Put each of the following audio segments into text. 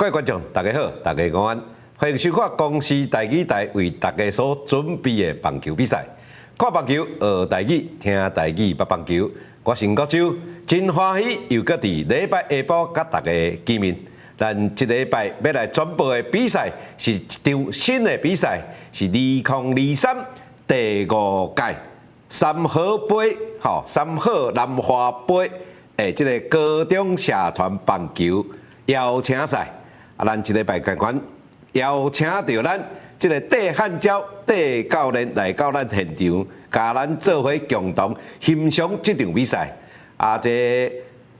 各位觀眾，大家好，大家午安，歡迎收看公視台語台為大家所準備的棒球比賽。看棒球學台語，聽台語捌棒球。我是吳國洲，真歡喜又閣佇禮拜下晡佮大家見面。咱這禮拜欲來轉播的比賽是一場新的比賽，是2023第五屆三好杯，吼，三好南華杯的這个高中社團棒球邀請賽。啊，咱這禮拜共款邀請著咱這个戴漢嬌戴教練來到咱現場，共咱做伙共同欣賞這場比賽。啊，這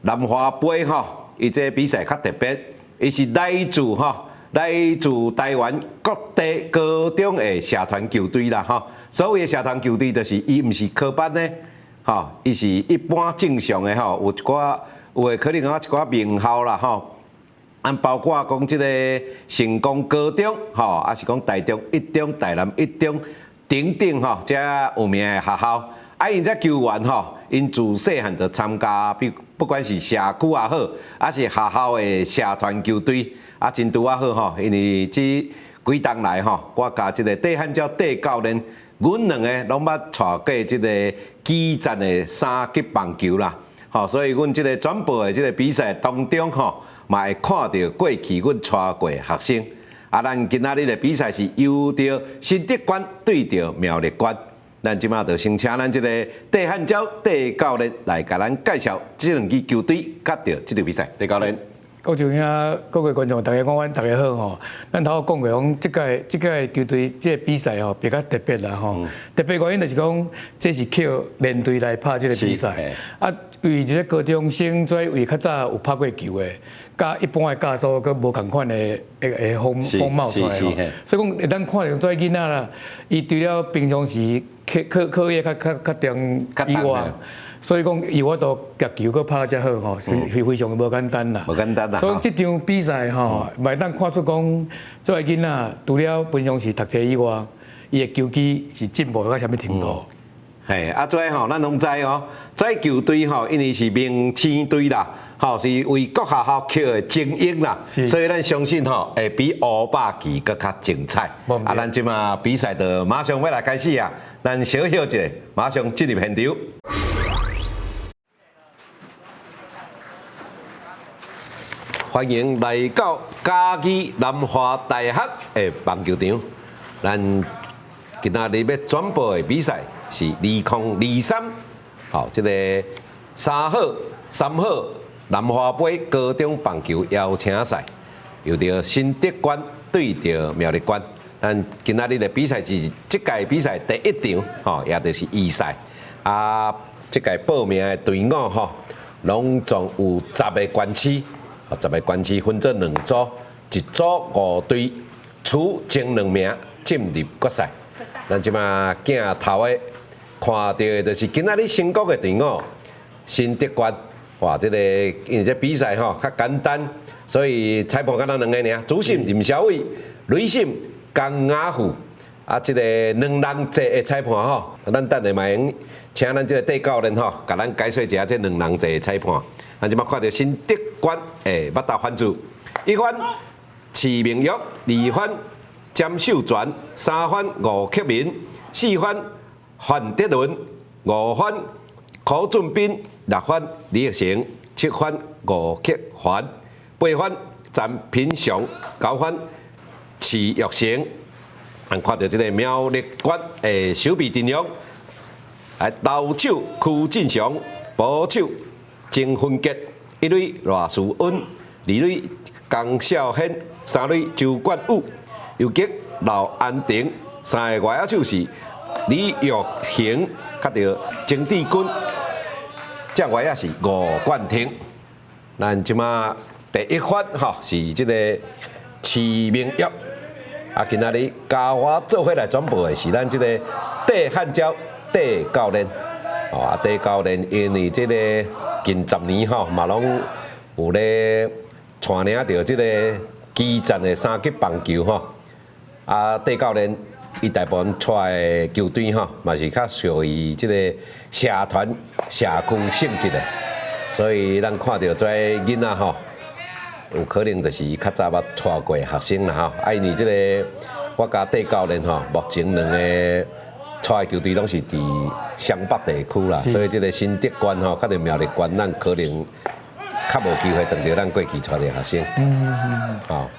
南華杯吼，伊這比賽較特別，伊是來自吼，來自台灣各地高中的社團球隊啦吼。所謂的社團球隊，就是伊毋是科班的，吼，伊是一般正常的吼，有一寡有的可能講一寡名校啦吼。按包括講這个成功高中，吼，抑是講台中一中、台南一中等等吼，遮有名的學校。啊，𪜶這球員吼，𪜶自細漢就參加，比不管是社區也好，抑是學校的社團球隊，啊，真拄仔好吼，因為這幾冬來吼，我佮這个戴漢嬌戴教練，阮兩个攏捌帶過這个基層的三級棒球啦，吼，所以阮這个轉播的這个比賽當中吼，嘛會看著過去阮帶過的學生。啊，咱今仔日的比賽是由著新竹縣對著苗栗縣。咱這馬就先請咱這个戴漢嬌戴教練來共咱介紹這兩支球隊佮著這場比賽。戴教練。各位兄，各位觀眾，大家午安，大家好吼。咱頭講過講，這屆球隊這个比賽吼，比較特別啦吼。特別原因就是講，這是靠連隊來拍這个比賽。啊，為這个高中生，做為較早有拍過球的，佮一般的教組閣無仝款的風貌出來吼。所以講，會當看著這囡仔啦，伊除了平常時課業較重以外，所以講，伊有法度舉球閣拍遮好吼，是非常無簡單啦。無簡單啦。所以這場比賽吼，嘛會當看出講，這个囡仔除了平常時讀冊以外，伊的球技是進步到啥物程度。嘿，啊，這吼，咱攏知哦，這球隊吼，因為是明星隊啦，吼，是為各學校抾的精英啦，所以咱相信吼，會比烏霸期閣較精彩。啊，咱這馬比賽就馬上欲來開始啊，咱小歇一下，馬上進入現場。歡迎來到嘉義南華大學的棒球場。咱今仔日欲轉播的比賽是2023，吼，這个三好南華杯高中棒球邀請賽，由著新竹縣對著苗栗縣。咱今仔日的比賽是這屆比賽第一場，吼，也就是預賽。啊，這屆報名的隊伍吼，攏總有十个縣市。十个縣市分做兩組，一組五隊，取前兩名進入決賽。咱這馬鏡頭的看著的，就是今仔日成功的隊伍新竹縣。哇，這个因為這比賽吼較簡單，所以裁判敢若兩个爾，主審林小偉，壘審江雅富。啊，這个兩人制的裁判吼，咱等下嘛會用請咱這个戴教練吼，共咱解說一下這兩人制的裁判。咱這馬看著新竹縣的捌頭番子，一番池明玉，二番詹秀全，三番吳克明，四番范德倫，五番柯俊斌，六番李玉成，七番吳克凡，八番陳品祥，九番池玉成。咱看著這个苗栗縣的守備陣容，來投手柯進祥，捕手曾芬傑，一壘賴樹恩，二壘江少軒，三壘周冠宇，游擊劉安婷，三个外野手是李玉恒，佮著曾志軍，正外野是吳冠廷。咱這馬第一發吼是這个池明玉。啊，今仔日共我做伙來轉播的是咱這个戴漢嬌戴教練。哦，啊，戴教練因為這個近10年吼嘛攏有咧帶領著這个基層的三級棒球吼。啊，戴教練伊大部分帶的球隊吼，嘛是較屬於這個社團社區性質的，所以咱看著這个囡仔吼，有可能就是伊較早捌帶過學生啦吼。啊，因為這个我佮戴教練吼，目前兩个帶的球隊攏是佇雙北地區啦，所以這个新竹縣吼，較著苗栗縣，咱可能較無機會碰著咱過去帶的學生。吼。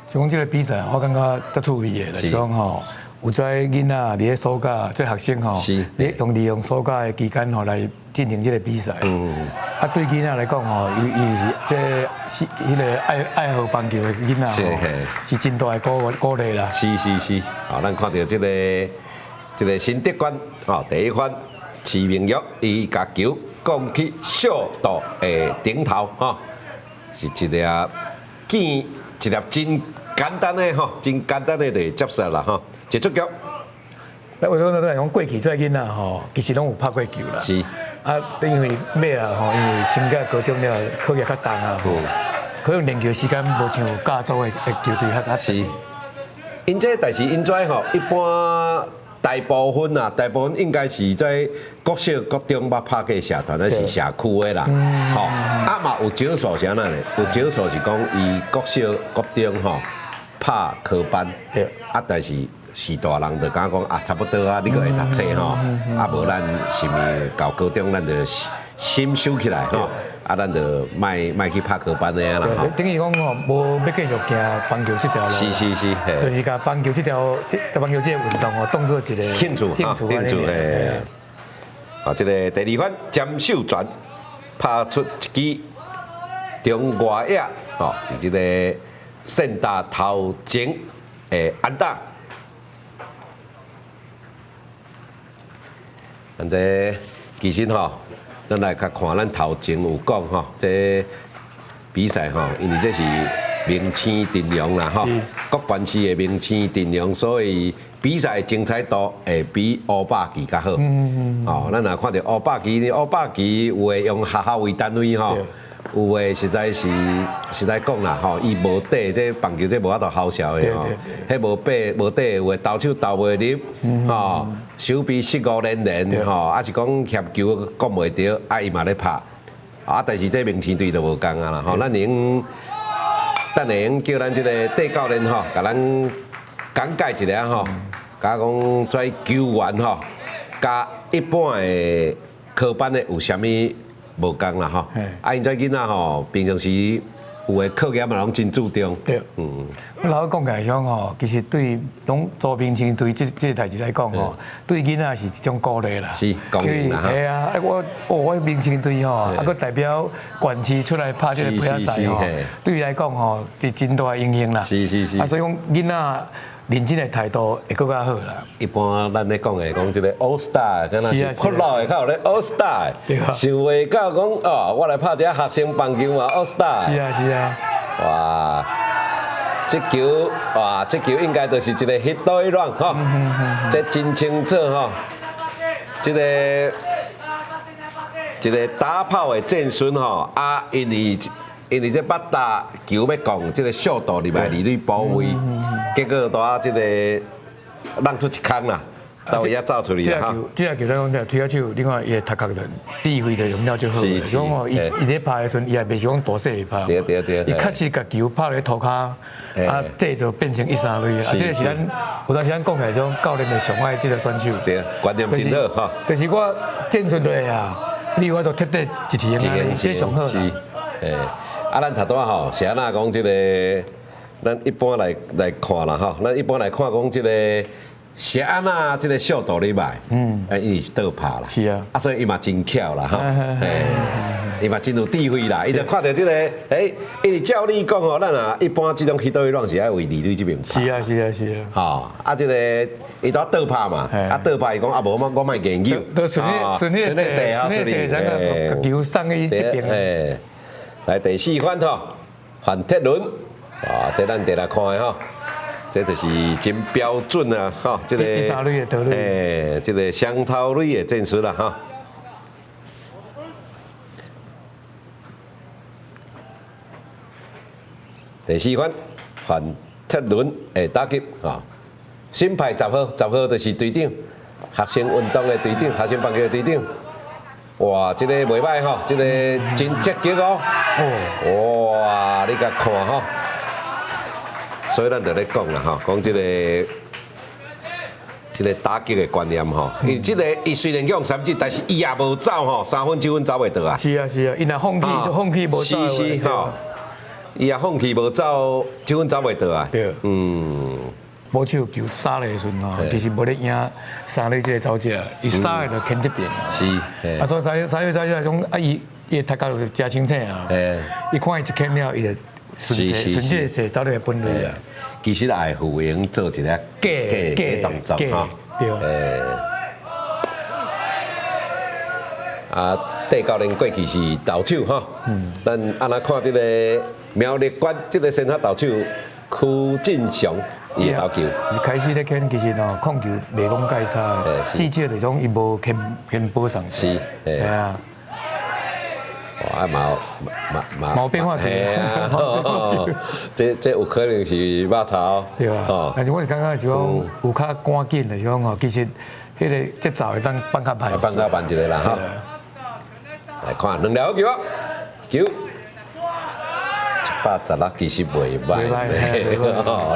就講這个比賽，我感覺足趣味的，就是講吼，有遮囡仔佇咧暑假，這學生吼，咧用利用暑假的期間吼來進行這个比賽。啊，對囡仔來講吼，伊伊是這是彼个愛愛好棒球的囡仔吼，是真大的鼓鼓勵啦。是是是，好，咱看著這个這个新竹縣吼，第一番徐明玉伊共球摃去小道的頂頭吼，是一粒見一粒真簡單的吼，真簡單的就接殺啦吼，一出局。我講都來講，過去這囡仔吼，其實攏有拍過球啦。啊，因為尾啊吼，因為升到高中了，課業較重啊，可能練球時間無像甲組的球隊較較。是。𪜶這但是𪜶這吼，一般大部分啊，大部分應該是在國小、國中捌拍過社團，還是社區的啦。吼，啊嘛有少數是按怎呢？有少數是講伊國小、國中吼拍科班，啊，但是是大人就感覺講啊，差不多啊，你閣會讀冊吼，啊無咱是毋到高中咱就心收起來吼，啊咱就莫莫去拍科班的啊啦吼。等於講吼，無欲繼續行棒球這條路。就是共棒球這條這棒球這个運動吼，當做一个興趣哈，興趣嘿。啊，這个第二番詹秀全拍出一支中外野吼，佇這个勝打頭前的安打。咱這其實吼，咱來較看咱頭前有講吼，這比賽吼，因為這是明星陣容啦吼，各縣市的明星陣容，所以比賽精彩度會比烏百旗較好。哦，咱若看著烏百旗，烏百旗有的用學校為單位吼，有的實在是實在講啦吼，伊無底，這棒球這無法度唬潲的吼，彼無底無底，有的投手投袂入，吼，守備失誤連連吼，啊是講協球講袂著，啊伊嘛咧拍，啊但是這明星隊就無仝啊啦吼，咱會用等下用叫咱這个戴教練吼，共咱講解一下吼，佮講這球員吼，佮一般的科班的有啥物無仝啦吼，啊，𪜶這囡仔吼，平常時有的課業嘛攏真注重。對，我老實講起來講吼，其實對攏做明星隊這這个代誌來講吼，對囡仔是一種鼓勵啦。是，光榮啦。係啊，啊我哦我明星隊吼，啊閣代表縣市出來拍這个杯仔賽吼，對伊來講吼是真大的影響啦。啊，所以講囡仔認真的態度會閣較好啦。一般咱咧講的講這个 All Star，敢若是較老的較有咧 All Star，想袂到講哦，我來拍一下學生棒球嘛 All Star。是啊是啊。哇，這球哇，這球應該就是一个 hit and run 吼，這真清楚吼，這个一个打炮的戰術吼，啊，因為因為這捌打球欲摃，這个小道入來二壘補位，結果拄仔這个讓出一空啦，到位遐走出去啦哈。這個球咱講推下手，另外伊的頭殼就智慧就用了就好。是講哦，伊伊咧拍的時陣，伊也袂是講大細會拍。對對對。伊確實共球拍咧塗跤，啊，這就變成一三壘啊。這个是咱有當時咱講起來，種教練的上愛這个選手。對，觀念真好哈。就是我戰術落啊，你有法度徹底一提用這上好啦。欸，啊，咱頭拄仔吼是按怎講這个？咱一般來來看啦吼，咱一般來看講這个是按怎這个小道入來，啊，伊是倒拍啦，是啊，啊，所以伊嘛真巧啦吼，欸，伊嘛真有智慧啦，伊就看著這个，欸，因為照理講吼，咱啊一般這種 hit and run 是愛為二壘這邊拍，是啊是啊是啊，吼，啊，這个伊拄倒拍嘛，啊倒拍伊講啊無我我莫研究，就順順利順利順利勢，球送去這邊。欸，來第四番吼，范鐵倫，啊，這咱佇來看的吼，這就是真標準啊，吼，這個，欸，這个雙頭壘的戰術啦，吼。第四番范鐵倫的打擊，吼，新派十號，十號就是隊長，學生運動的隊長，學生棒球的隊長。哇，這個袂䆀吼，這個真積極哦。哇，你共看吼，所以咱就咧講啦吼，講這個打擊的觀念吼，因為這個伊雖然用三振，但是伊也無走吼，3分7分走袂倒啊。是啊是啊，伊若放棄就放棄無走。是是吼，伊也放棄無走，7分走袂倒啊。對。捕手球殺的時陣吼，其實無咧贏三壘這個走者，伊殺的就牽這邊啊。啊，所以三壘走者種啊，伊伊的頭殼就誠清醒啊。伊看伊一牽了，伊就順勢順這個勢走入去本壘啊。其實也會有閒做一個假假動作吼。對。啊，戴教練過去是投手吼。咱按怎看這個苗栗縣這個先發投手柯進祥伊的投球。一開始咧牽，其實吼控球袂講介差，至少就是講伊無牽牽保送。係啊。哇！嘛嘛嘛嘛變化球。啊，這有可能是肉草。對啊。但是我是感覺是講有較趕緊的，是講吼，其實彼個節奏會當放較慢。放較慢一下啦，吼。來看兩條球，球116其實袂䆀呢。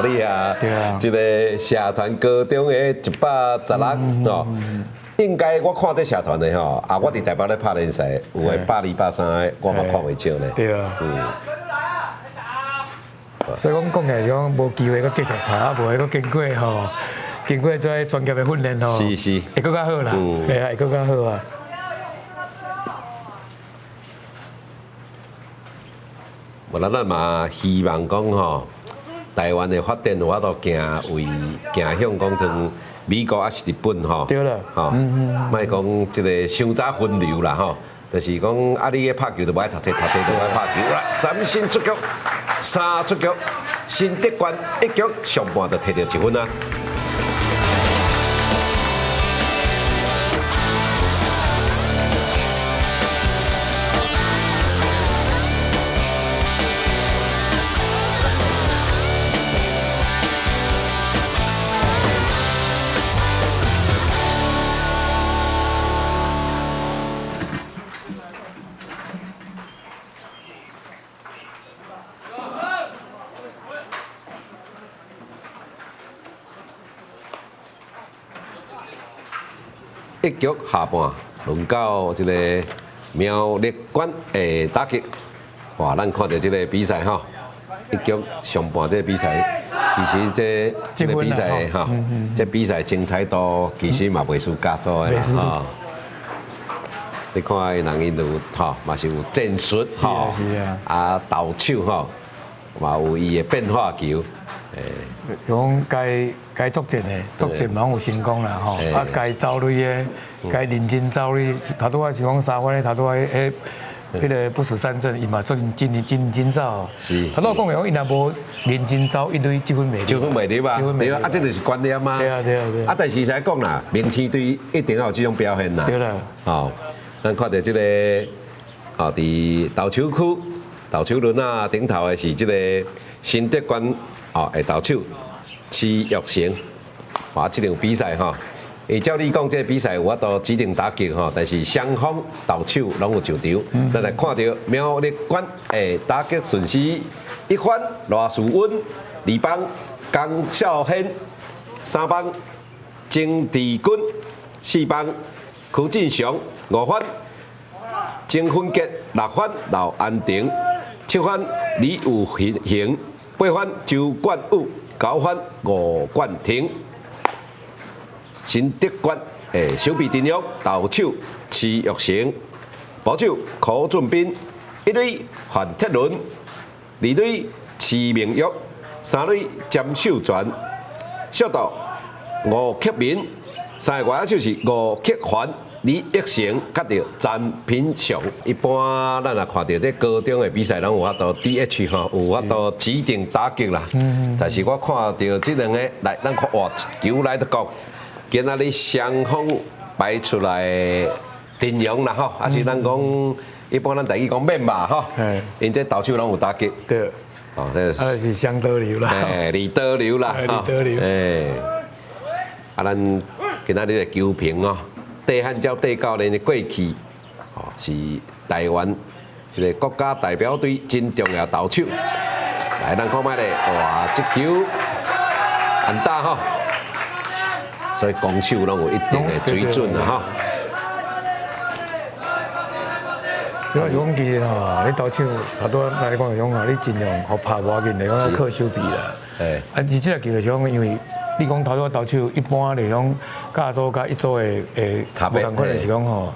你啊，這個社團高中的116哦。應該我看這社團的吼，啊，我佇台北咧拍聯賽，有的120、130的，我嘛看袂少呢。對啊。所以講講起來是講無機會閣繼續拍，啊，無會閣經過吼，經過這專業的訓練吼，會閣較好啦，對啊，會閣較好啊。無啦，咱嘛希望講吼，台灣的發展有法度行為行向講像美國抑是日本吼，對啦，吼，莫講這個傷早分流啦吼，就是講啊，你咧拍球就無愛讀冊，讀冊就無愛拍球啦。三振出局，三出局，新德縣一局上半就摕著一分啊。一局下半，輪到這個苗栗縣的打擊。哇，咱看到這個比賽吼，一局上半這個比賽，其實這個比賽吼，這比賽精彩度其實嘛袂輸甲組的啦吼。你看伊人𪜶有吼，嘛是有戰術吼，啊投手吼，嘛有伊的變化球。講該作戰的，作戰攏有成功啦吼，啊該走壘的，該認真走壘，頭拄仔是講三分的，頭拄仔彼彼個不死三振，伊嘛做真真真走。頭拄仔講的講，伊若無認真走一壘，這分袂。這分袂入啊，對啊，啊這就是觀念啊。對啊對啊對。啊，但是實在講啦，明星隊一定要有這種表現啦。對啦。吼，咱看著這個，吼，佇投手區、投手輪仔頂頭的是這個新德縣。哦，會投手徐玉成，哇！這場比賽吼，照你講，這個比賽有法度指定打擊吼，但是雙方投手攏有上場。咱來看著苗栗縣的打擊順序：一番賴樹溫，二棒江少軒，三棒曾志軍，四棒柯進祥，五番曾芬杰，六番劉安婷，七番李有恒。八番周冠宇，九番吳冠廷。新德縣的守備陣容，投手徐玉成，捕手柯俊斌，一壘范鐵倫，二壘徐明玉，三壘詹秀全，小道吳克明，三个外野手是吳克凡。李益成佮著詹品祥，一般咱若看著這高中的比賽，攏有法度 DH 吼，有法度指定打擊啦。但是我看著這兩個來，咱看哇，球來就講，今仔日雙方擺出來的陣容啦吼，抑是咱講一般咱台語講面吧吼，𪜶這投手攏有打擊。對。哦，這啊是雙刀流啦。欸，二刀流啦。二刀流。欸，啊，咱今仔日的球評哦。戴漢照戴教練的過去，哦，是台灣這个國家代表隊真重要投手。來，咱看覓咧，哇，這球安打吼，所以攻守攏有一定的水準啦吼。主要是講其實吼，你投手頭拄仔咱咧講就講吼，你盡量予拍無要緊，就講靠手臂啦。啊，而這個球就是講，因為你講頭拄仔投手，一般來講，甲組佮一組的差別無仝款，就是講吼，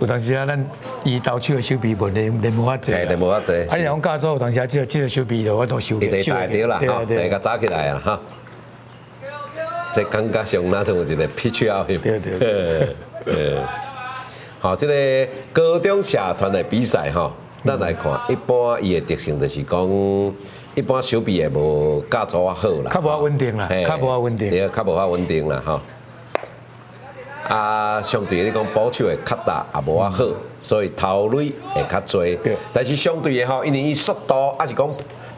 有當時啊，咱伊投手的手臂問題練無遐濟。嘿，練無遐濟。啊，你若講甲組有當時啊，這個手臂就有法度收。伊就紮著啦，吼，就會共紮起來啦，哈。這感覺上若像有一個 pitch out。對對。好，這個高中社團的比賽吼，咱來看，一般伊的特性就是講，一般手臂會無甲組仔好啦，較無遐穩定啦，較無遐穩定，對，較無遐穩定啦，吼。啊，相對你講捕手的腳踏也無遐好，所以投壘會較濟。但是相對的吼，因為伊速度抑是講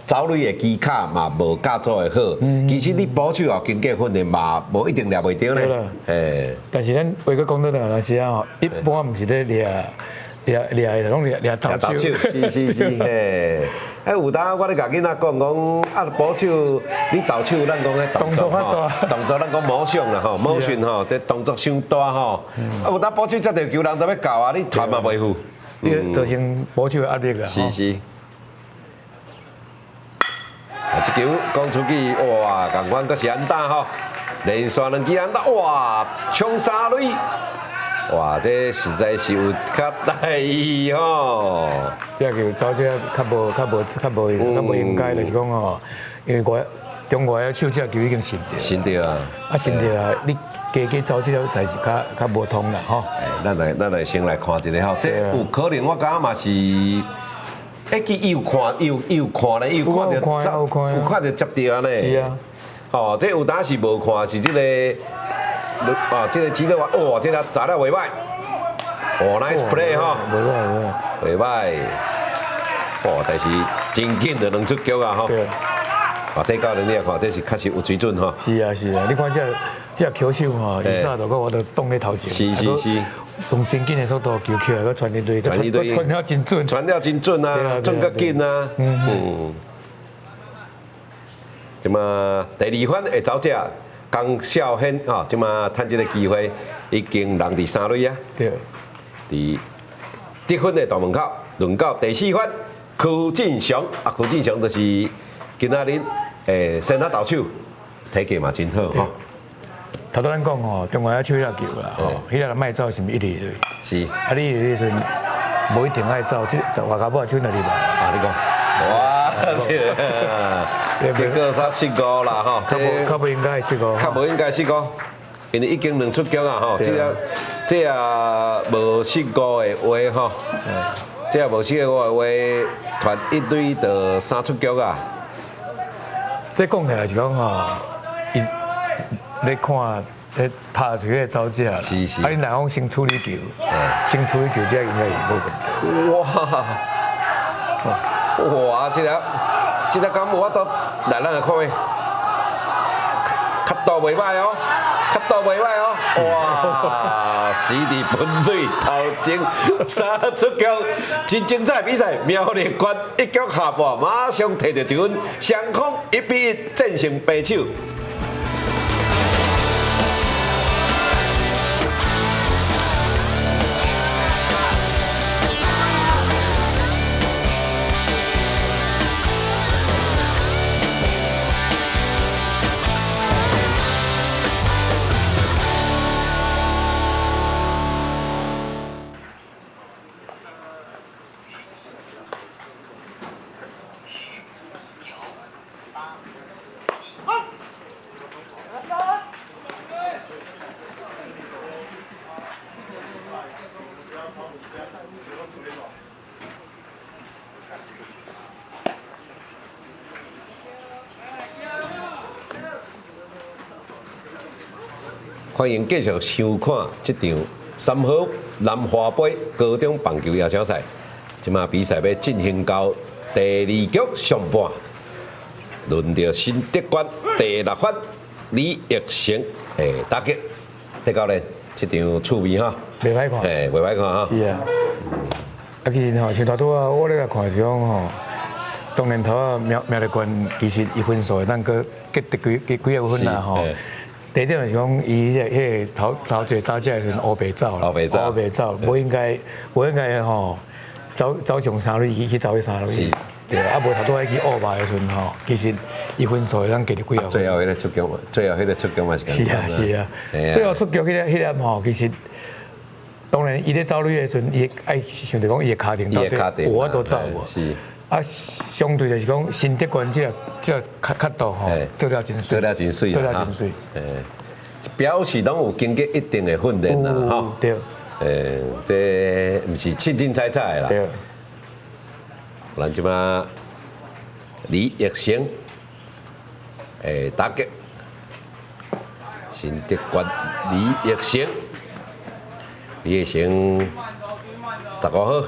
走壘的技巧嘛無甲組的好。其實你捕手也經過訓練嘛，無一定掠袂著咧。嘿。但是咱話閣講倒轉來時啊吼，一般毋是咧掠掠掠的，攏掠掠投手。是是是，嘿。哎，有當我咧共囡仔講講，啊，捕手你投手，咱講彼動作吼，動作咱講 motion 啦吼，motion 吼，這動作傷大吼。啊，有當捕手接著球，人就欲到啊，你傳嘛袂赴。你造成捕手的壓力啦。是是。啊，這球講出去，哇，仝款閣是安打吼，連續兩支安打，哇，衝三壘，哇，這實在是有較大意吼。這球走這較無較無較無較無應該，就是講吼，因為外中外野手這球已經伸著。伸著啊！啊，伸著啊！你加加走這條實在是較較無通啦吼。咱來先來看一下吼，這有可能我感覺嘛是。欸，伊有看，伊有看咧，伊有看著，有看著接著按呢。是啊。吼，這有當時無看，是這个，啊，這个指導員，哇，這个砸了袂歹，哦，nice play 吼，袂歹袂歹，哦，但是真緊就兩出局啊吼。對。啊，這教練你也看，這是確實有水準吼。是啊是啊，你看這這球手吼，伊啥都閣我都擋咧頭前。是是是。用真緊的速度球起來，閣傳一壘，傳一壘，傳了真準，傳了真準啊，準較緊啊。嗯。這馬第二番的走者江少軒吼，這馬趁這个機會已經人佇三壘啊。對。佇得分的大門口，輪到第四番柯進祥啊，柯進祥就是今仔日的先發投手，體格嘛真好吼。頭拄咱講吼，中外野手彼粒球啦，吼，彼粒莫走是毋是一直落？是。啊，你迄時陣無一定愛走，這外口手若入來。啊，你講，哇，這結果煞失誤啦吼，較無較無應該失誤。較無應該失誤，因為已經兩出局啊吼，這個這也無失誤的話吼，這也無失誤的話，傳一壘就三出局啊。這講起來是講吼，伊咧看咧拍出去的走者啦，是是。啊，你若講先處理球，先處理球，這應該是無問題。哇！哇！這个這个敢有法度來咱來看覓？角度袂歹哦，角度袂歹哦。哇！死佇本壘頭前三出局，真精彩比賽，苗栗縣一局下半馬上摕著一分，雙方1比1戰勝白手。歡迎繼續收看這場三好南華杯高中棒球邀請賽。這馬比賽欲進行到第二局上半，輪著新竹縣第六番李奕成的打擊。戴教練，這場趣味哈？袂歹看。嘿，袂歹看哈。是啊。啊，其實吼，像頭拄仔我咧共看是講吼，當然頭仔苗栗縣其實伊分數會當閣得幾幾幾個分啦吼。第一點就是講，伊彼個頭頭一個打者的時陣烏白走啦，烏白走烏白走，無應該吼，走上三壘去走去三壘。對，啊無頭拄仔去烏白的時陣吼，其實伊分數會當加著幾個分。最後彼個出局，最後彼個出局嘛是是啊是啊，最後出局彼粒吼，其實當然伊咧走壘的時陣，伊愛想著講伊的跤程到底有法度走無？啊，相對就是講新德縣這個較度吼，做了真媠，做了真媠，做了真媠。表示攏有經過一定的訓練啦，吼。這毋是凊凊彩彩的啦。咱這馬李奕成打擊新德縣李奕成，李奕成15號，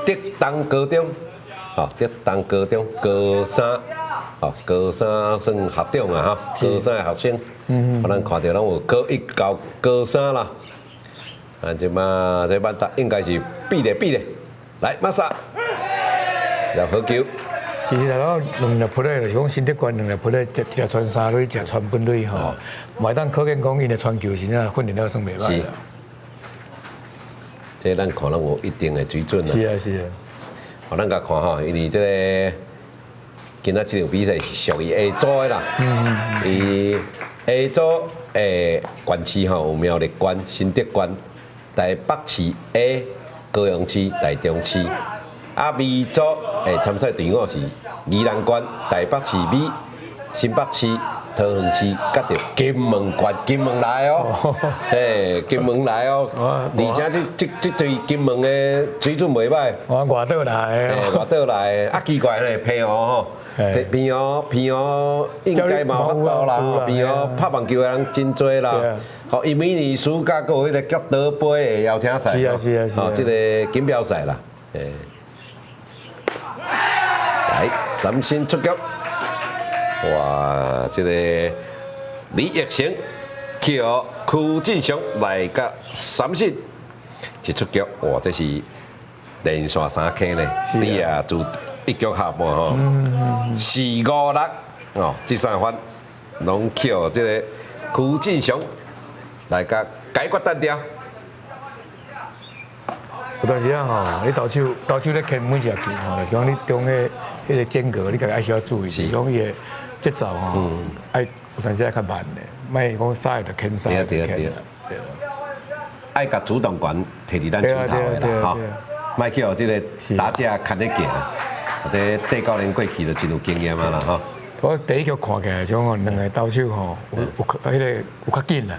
竹東高中，吼，竹東高中高三，吼，高三算學長啊，吼，高三的學生，咱看著攏有高一到高三啦。啊，這馬這班應該是比咧比咧，來馬薩，一粒好球。其實頭兩粒 play 就是講新德縣兩粒 play，一隻傳三壘，一隻傳本壘吼，嘛會當可見講𪜶的傳球是真訓練了算袂歹啦。這咱看攏有一定的水準啦。是啊是啊。予咱共看吼，因為這個今仔這場比賽是屬於 A 組的啦。伊 A 組的縣市吼有苗栗縣、新竹縣、台北市 A、高雄市、台中市。啊，B 組的參賽隊伍是宜蘭縣、台北市 B、新北市、桃園市，佮著金門縣，金門來哦，嘿，金門來哦，而且這隊金門的水準袂䆀。我外島來的。嘿，外島來的，啊奇怪咧，澎湖吼，澎湖應該嘛有法度啦，澎湖拍網球的人真濟啦。吼，伊每年暑假閣有彼個菊島杯的邀請賽，吼，這個錦標賽啦，嘿。來，三振出局。哇，這個李奕成去予柯進祥來共三振，一出局，哇，這是連續三 K 呢，你也自一局下半吼，四五六哦，這三番攏去予這個柯進祥來共解決單掉。有當時啊吼，你投手咧牽每一隻球吼，就是講你中的彼個間隔，你家己愛小可注意，是講伊的節奏吼，愛有當時愛較慢的，莫講三下就牽三下就牽。對。愛共主動權提佇咱手頭的啦，吼，莫去予這個打者牽咧行。這戴教練過去就真有經驗啊啦，吼。我第一局看起來，像兩個投手吼，有彼個有較緊啦。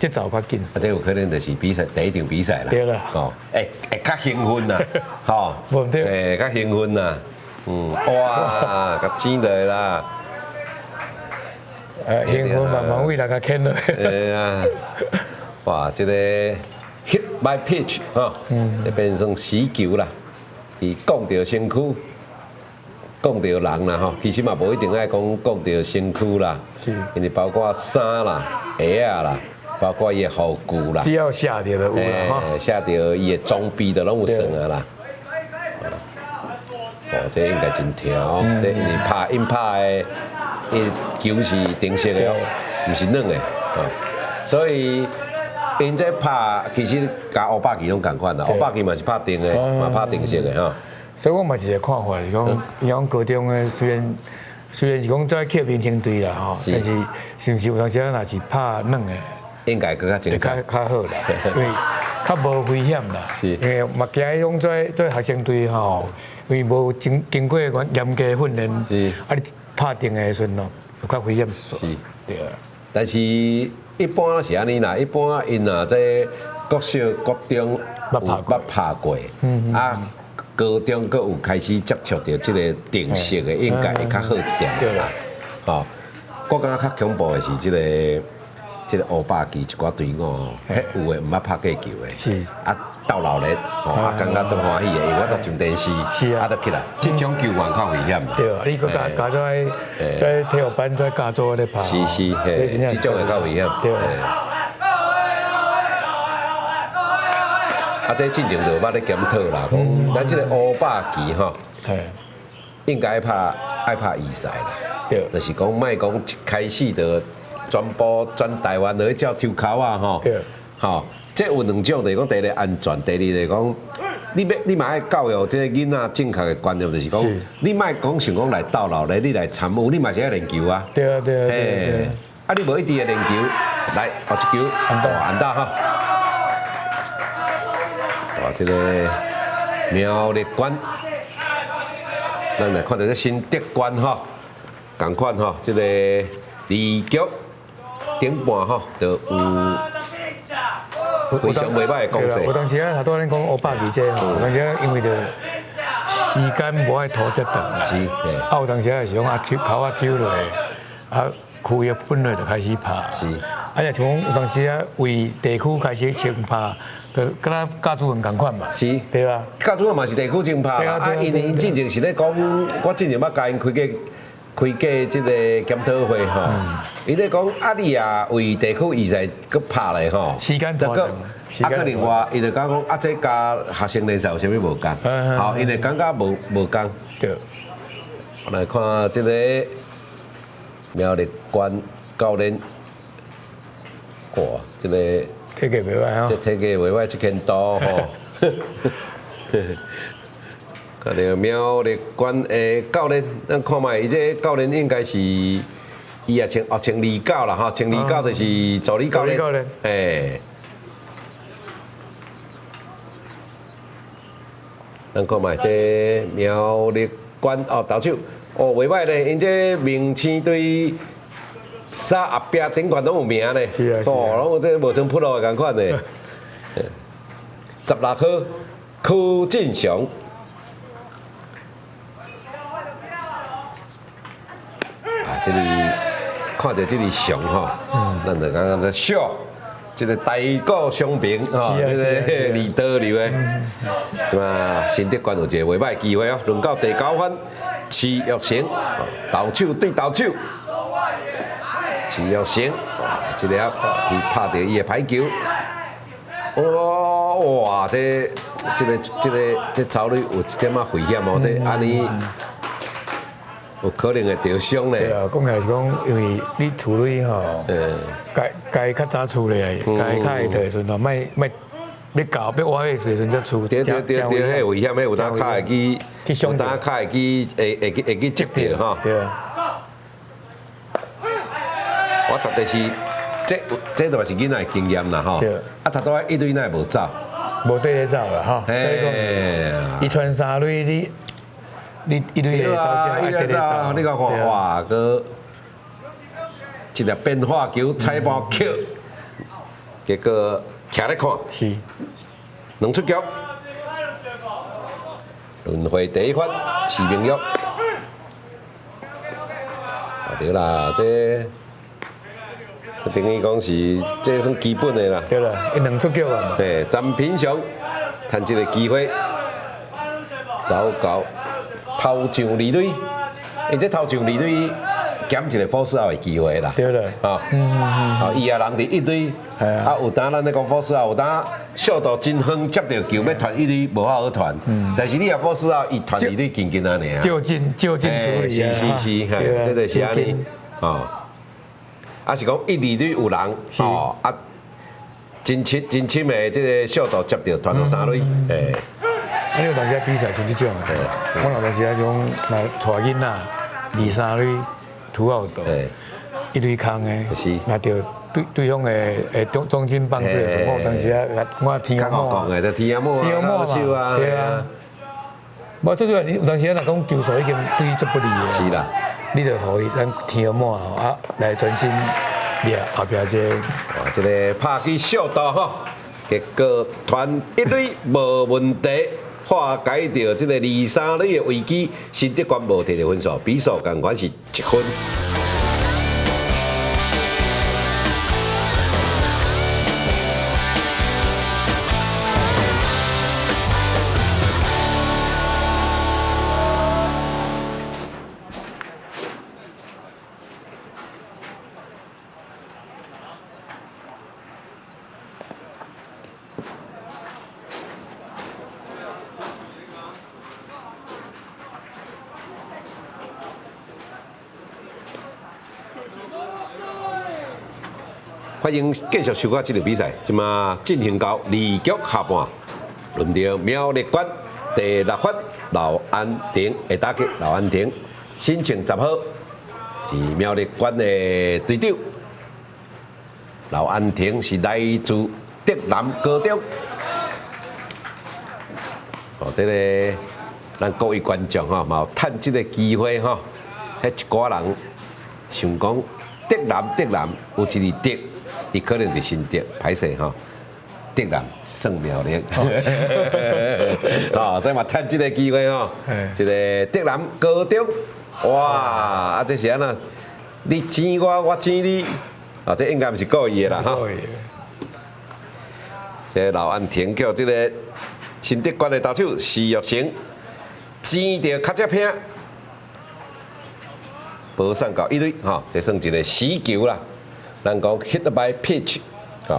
節奏較緊。啊，這有可能就是比賽第一場比賽啦。對啦。吼，會較興奮啦，吼。無毋對。會較興奮啦，哇，共剪落啦。興奮慢慢位來共牽落。會啊。哇，這個 hit by pitch 吼，變成死球啦，伊摃著身軀，摃著人啦吼，其實嘛無一定愛講摃著身軀啦，因為包括衫啦、鞋仔啦，包括伊的護具啦，只要射著就有啦，射著伊的裝備就攏有算啊啦。哦，這應該真疼哦，這因為拍𪜶拍的，伊球是定式的哦，毋是軟的，哦，所以𪜶這拍其實佮烏白棋攏仝款啦，烏白棋嘛是拍定的，嘛拍定式的吼。所以我嘛是一個看法，是講，伊講高中的雖然是講做去明星隊啦吼，但是是毋是有當時仔若是拍軟的，應該閣較精彩，較好啦，因為較無危險啦。因為嘛驚彼種做學生隊吼，因為無經過嚴格訓練，啊你拍定的時陣咯，有較危險。對啊。但是一般是按呢啦，一般𪜶若這國小、國中有捌拍過，啊，高中閣有開始接觸著這個定式的，應該會較好一點啦。吼，我感覺較恐怖的是這個烏白棋一寡隊伍吼，彼有的毋捌拍過球的，啊鬥鬧熱，吼啊感覺足歡喜的，因為我都上電視，啊就起來，這種球員較危險啦。對啊，你閣加加做在體育班再加做咧拍，是是，嘿，這種會較危險。對。啊，這進前就捌咧檢討啦，講咱這個烏霸旗吼，應該拍愛拍預賽啦，就是講莫講一開始就全部全台灣落去照抽鬮仔吼，吼，這有兩種，就是講第一個安全，第二就是講你欲你嘛愛教育這個囡仔正確的觀念，就是講你莫講想講來鬥鬧咧，你來參與，你嘛是愛練球啊。對啊。啊，你無一直會練球，來，後一球，安打哈。哇，這個苗栗縣，咱來看著這新竹縣吼，仝款吼，這個二局頂半吼，就有非常袂䆀的攻勢。有當時啊，頭拄仔恁講烏霸旗這吼，有當時啊，因為著時間無愛拖遮長，啊，有當時啊是講啊抽鬮仔抽落，啊，區域分落就開始拍。啊，若像講有當時啊，為地區開始先拍，就敢若甲主園仝款嘛。對吧？甲主園嘛是地區先拍啦。啊，因為𪜶進前是咧講，我進前捌共𪜶開過這個檢討會吼。伊咧講啊，你也為地區預賽閣拍咧吼。時間拖長。啊，閣另外，伊就講講啊，這佮學生聯賽有啥物無仝？吼，𪜶會感覺無仝。我來看這個苗栗縣教練，哇，這個體格袂䆀吼，這體格袂䆀，這拳頭吼。看著苗栗縣的教練，咱看覓，伊這教練應該是伊也穿哦穿29啦吼，穿二九就是助理教練，嘿。咱看覓這苗栗縣哦，投手哦袂䆀咧，𪜶這明星隊衫後壁頂懸攏有名咧，哦，攏有這無像普羅的仝款咧。16號柯進祥，啊，這裡看著這裡祥吼，咱就感覺這笑。這個大谷翔平吼，這個二刀流的，對嘛？新竹縣有一個袂䆀機會哦，輪到第九番，池玉成投手對投手，池玉成，這個去拍著伊的排球，哦哇，這走壘有一點仔危險哦，這按呢有可能會著傷咧。對啊，講起來是講，因為你處理吼，該該較早處理，該較會的時陣吼，莫莫欲搞欲挖的時陣才處。對，彼危險，彼有當跤會去，有當跤會去會去擊著吼。對啊。我特別是這都是囡仔的經驗啦吼。啊，頭拄仔一壘哪會無走？無綴咧走啦吼。伊傳三壘，你一壘會走，一壘走，你看看哇，閣一粒變化球彩盤扣，結果徛咧看，兩出局，輪迴第一發，池明玉，啊對啦，這這等於講是這算基本的啦。對啦，伊兩出局啊。對，詹品雄趁這個機會走到頭上二壘，伊這頭上二壘減一個 force out 的機會啦。對啦。啊，啊，伊也人佇一壘，啊，有當咱咧講 force out，有當掃到真遠接著球欲傳一壘無法好傳，但是你若 force out，伊傳二壘緊緊按呢爾。就近就近處理是是是，嘿，這就是按呢，哦，啊是講一二壘有人，哦，啊，真深真深的這個掃到接著傳到三壘，嘿。啊，你有當時比賽像這種，我有當時啊種，若帶囡仔二三壘 two out，一壘空的，若著對對方的中中間棒子的時候，我有當時啊，我天阿母講的，就天阿母啊，對啊。無最主要，你有當時啊，若講球數已經對伊足不利的，是啦，你就予伊咱天阿母吼啊來專心掠後壁這個。哇，這個拍擊掃到吼，結果傳一壘無問題。化解著這個二三壘的危機，新竹縣無摕著分數，比數仝款是1分。歡迎繼續收看這場比賽，這馬進行到二局下半，輪到苗栗縣第六發劉安婷的打擊，劉安婷新穿10號是苗栗縣的隊長，劉安婷是來自竹南高中。哦，這個咱各位觀眾吼，嘛有趁這個機會吼，彼一寡人想講竹南竹南有一個竹，伊可能佇新竹，歹勢吼，竹南算苗栗，哦，所以嘛趁這個機會吼，這個竹南高中，哇，啊這是按怎？你錢我，我錢你，啊，這應該毋是故意的啦，吼。這劉安婷叫這個新竹縣的投手徐玉成，錢著跤隻偏，保送到一壘，吼，這算一個死球啦。咱講 hit by pitch，吼，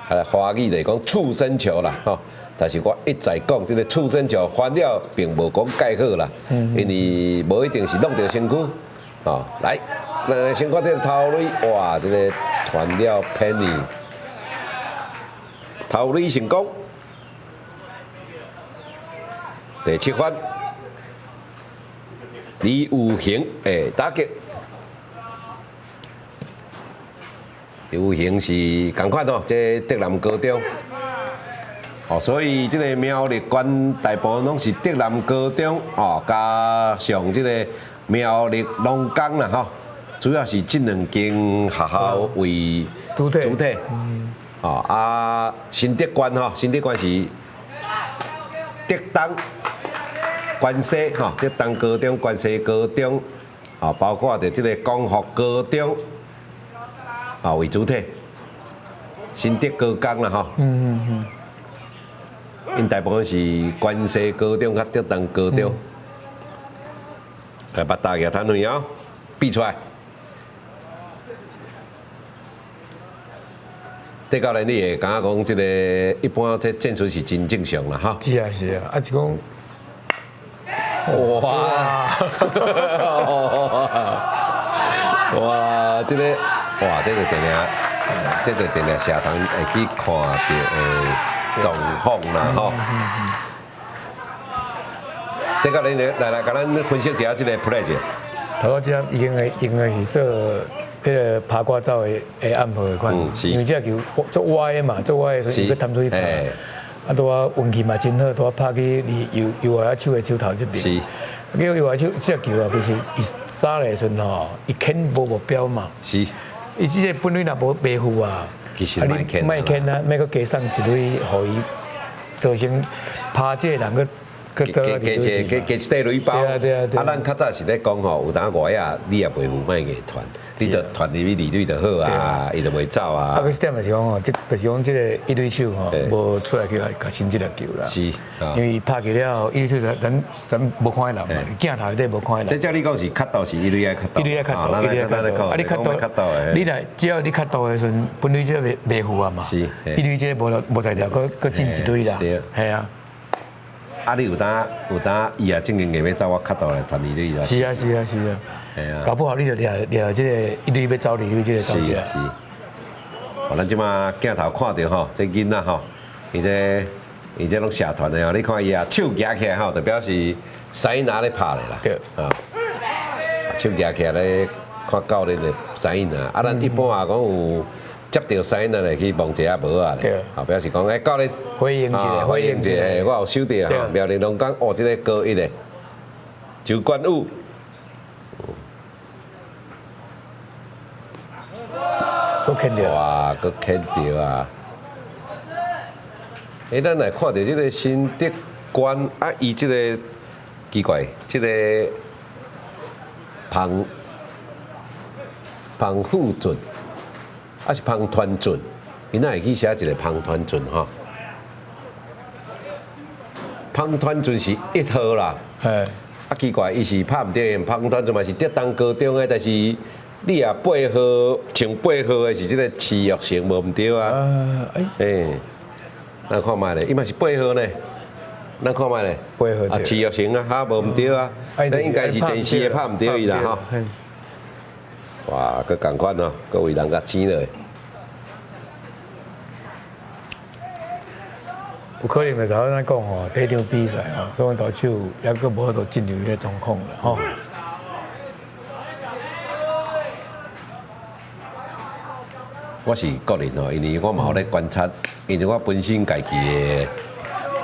啊，華語就是講觸身球啦，吼。但是我一再講，這個觸身球翻了並無講蓋好啦，因為無一定是弄著身軀，吼。來，咱來先看這個頭壘，哇，這個傳了偏去，頭壘成功。第七發，李有恒的打擊，李有恒是仝款哦，這竹南高中，哦，所以這個苗栗縣大部分攏是竹南高中哦，加上這個苗栗農工啦吼，主要是這兩間學校為主體，主體，哦啊，新竹縣吼，新竹縣是竹東關西吼，竹東高中、關西高中，哦，包括著這個光復高中，啊為主體，新竹高工啦吼。𪜶大部分是關西高中佮竹東高中。來，捌打舉攤位哦，比出來。這教練，你會感覺講這個一般這戰術是真正常啦，哈。是啊是啊，啊是講，哇！哇，這個哇，這個定定，這個定定社團會去看著的狀況啦，吼。這教練來來，共咱分析一下這個 play 者。頭拄仔這應該應該是做彼個拍掛走的的暗號的款，因為這球足歪的嘛，足歪的，所以伊閣探出去拍。啊，拄仔運氣嘛真好，拄仔拍去離右右外手的手頭這邊。叫右外手這球啊，其實伊殺的時陣吼，伊牽無目標嘛。伊這個本壘若無袂赴啊，其實莫牽，莫牽啊，莫閣加送一壘，予伊造成拍這個人閣。加加一加加一塊壘包，啊咱較早是咧講吼，有當外野你也袂赴莫硬傳，你就傳入去二壘就好啊，伊就袂走啊。啊，可是點就是講吼，這就是講這個一壘手吼，無出來去共伸這粒球啦。因為拍起了後，一壘手咱咱無看見人嘛，鏡頭內底無看見人。這照你講是較倒是一壘愛較倒。一壘愛較倒，一壘愛較倒。啊，你較倒，你來只要你較倒的時陣，本壘這袂袂赴啊嘛。一壘這無無才調，閣閣進一壘啦。係啊。啊！你有當有當，伊也正經硬欲走，我較倒來傳二壘啦。是啊是啊是啊。係啊。搞不好你就掠掠這個一壘欲走二壘這個走是是。哦，咱這馬鏡頭看著吼，這囡仔吼，伊這伊這攏社團的吼，你看伊啊手舉起來吼，就表示指拿咧拍咧啦。對。啊。手舉起來咧看教練的指引啊，啊，咱一般也講有。接著指引來去摸一下帽仔咧，啊表示講欸教練回應一下，回應一下，我有收著吼。苗栗農工哦，這個高一的周冠宇，閣牽著，哇，閣牽著啊！欸，咱來看著這個新竹縣啊，伊這個奇怪，這個彭彭富俊。啊是彭團俊，伊哪會去寫一個彭團俊吼？彭團俊是一號啦。啊奇怪，伊是拍毋著，彭團俊嘛是竹東高中的，但是你若八號像八號的是這個徐玉成，無毋對啊。欸，咱看覓咧，伊嘛是八號呢。咱看覓咧。八號。啊，徐玉成啊，哈無毋對啊。咱應該是電視的拍毋著伊啦吼。哇，閣仝款哦，閣為人共錢落。有可能就頭先講吼，第一場比賽吼，所以投手猶閣無法度進入彼個狀況啦吼。我是個人吼，因為我嘛有咧觀察，因為我本身家己的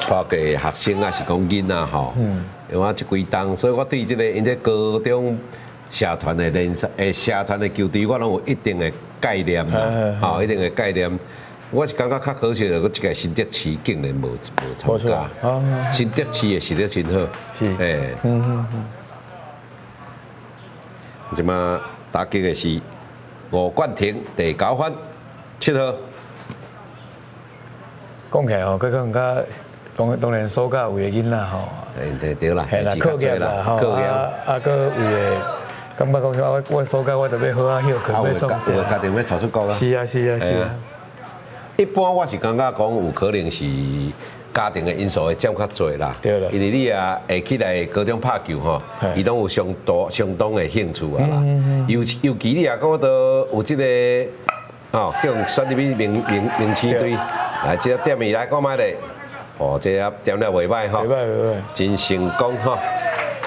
帶過學生啊，是講囡仔吼，因為我這幾冬，所以我對這個𪜶這高中社團的聯賽，社團的球隊，我攏有一定的概念啦，吼，一定的概念。我是感覺較可惜的，閣這屆新竹市竟然無參加。新竹市的實力真好，是，欸，這馬打擊的是吳冠廷第九番7號。講起來吼，閣可能較當當然暑假為的囡仔吼，對對啦，嘿啦，課業啦吼，啊啊，閣為的感覺講我我暑假我就欲好好歇睏，欲創啥？有的家庭欲帶出國啊。是啊是啊是啊。一般我是感覺講有可能是家庭的因素會佔較濟啦。對啦。因為你也會起來高中拍球吼，伊攏有相當相當的興趣啊啦。尤其你也閣都有這個哦，叫選入去明明明星隊，來這個點伊來看覓咧？哦，這個點了袂歹吼，袂歹袂歹，真成功吼，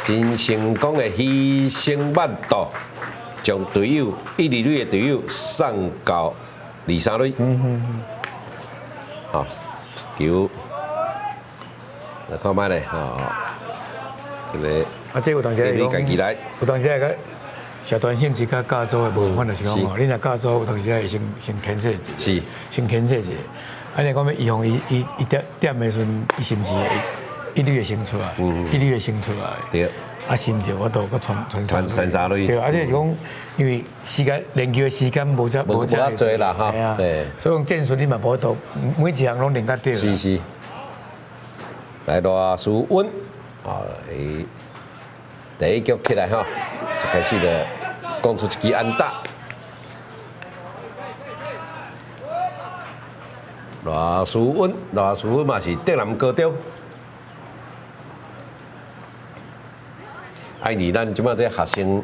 真成功的犧牲萬度，將隊友一二壘的隊友送到二三壘。好，球來看覓咧？哦，這個啊，這有當時你家己來，有當時個社團性質佮甲組的無仝款，就是講吼，你若甲組有當時會先先牽制者，先牽制者。啊，你講欲預防伊伊伊點點的時陣，伊是毋是會一壘會先出來？一壘會先出來。對。啊，心跳我都閣傳傳傳三壘。對，啊，這是講，因為時間練球的時間無遮無遮濟啦，哈。對。所以講戰術你嘛無法度，每一項攏練較對。是是。來羅書溫，啊，伊第一局起來吼，一開始就講出一支安打。羅書溫，羅書溫嘛是竹南高中。啊，因為咱這擺這學生，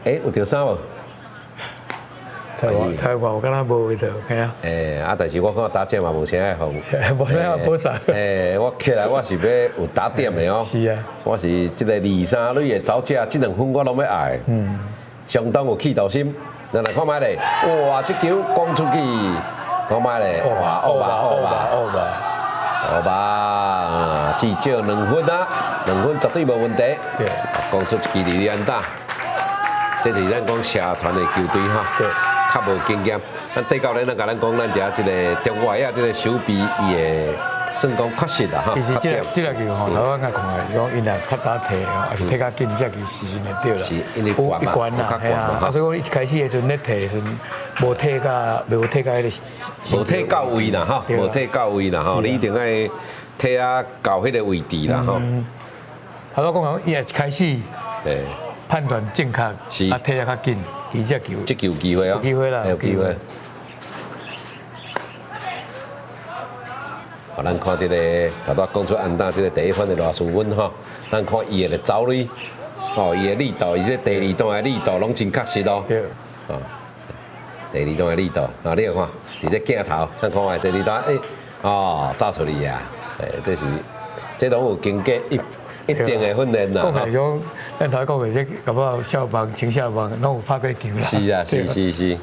欸，有著衫無？菜菜我有敢若無味道，嘿啊。欸，啊，但是我看打者嘛無啥愛放，無啥愛補衫。欸，我起來我是欲有打點的哦。是啊。我是這個二三壘的走者，這兩分我攏欲愛。相當有企圖心。咱來看覓咧，哇，這球攻出去，看覓咧，哇，惡吧惡吧惡吧惡吧，至少兩分啊，兩分絕對無問題。對。攻出一支二壘安打，這是咱講社團的球隊哈。對。較無經驗，咱底教練咱共咱講，咱遮這個中外野這個守備，伊會算講確實啦哈。其實這個這個球吼，頭先講的是講，𪜶若較早提吼，抑是提較緊，這球是真會對啦。是，因為懸嘛，較懸嘛。啊，所以講一開始的時陣咧提的時陣，無提到，無提到彼個。無提到位啦，吼，無提到位啦，吼，你一定愛提啊到彼個位置啦，吼。頭先講講，伊若一開始，判斷正確，是，啊提得較緊。其實這球，這球有機會哦，有機會啦，有機會。好，咱看這個頭拄講出安打這個第一分的羅書溫吼，咱看伊的走壘，哦，伊的力道，伊這第二段的力道攏真確實哦。對。哦，第二段的力道，啊，你來看，佇這鏡頭，咱看覓第二段，欸，哦，走出去啊，欸，這是，這攏有經過一一定的訓練啦。講起來講，咱頭講的這搞不好少棒、青少棒攏有拍過球啦。是啊，是是是。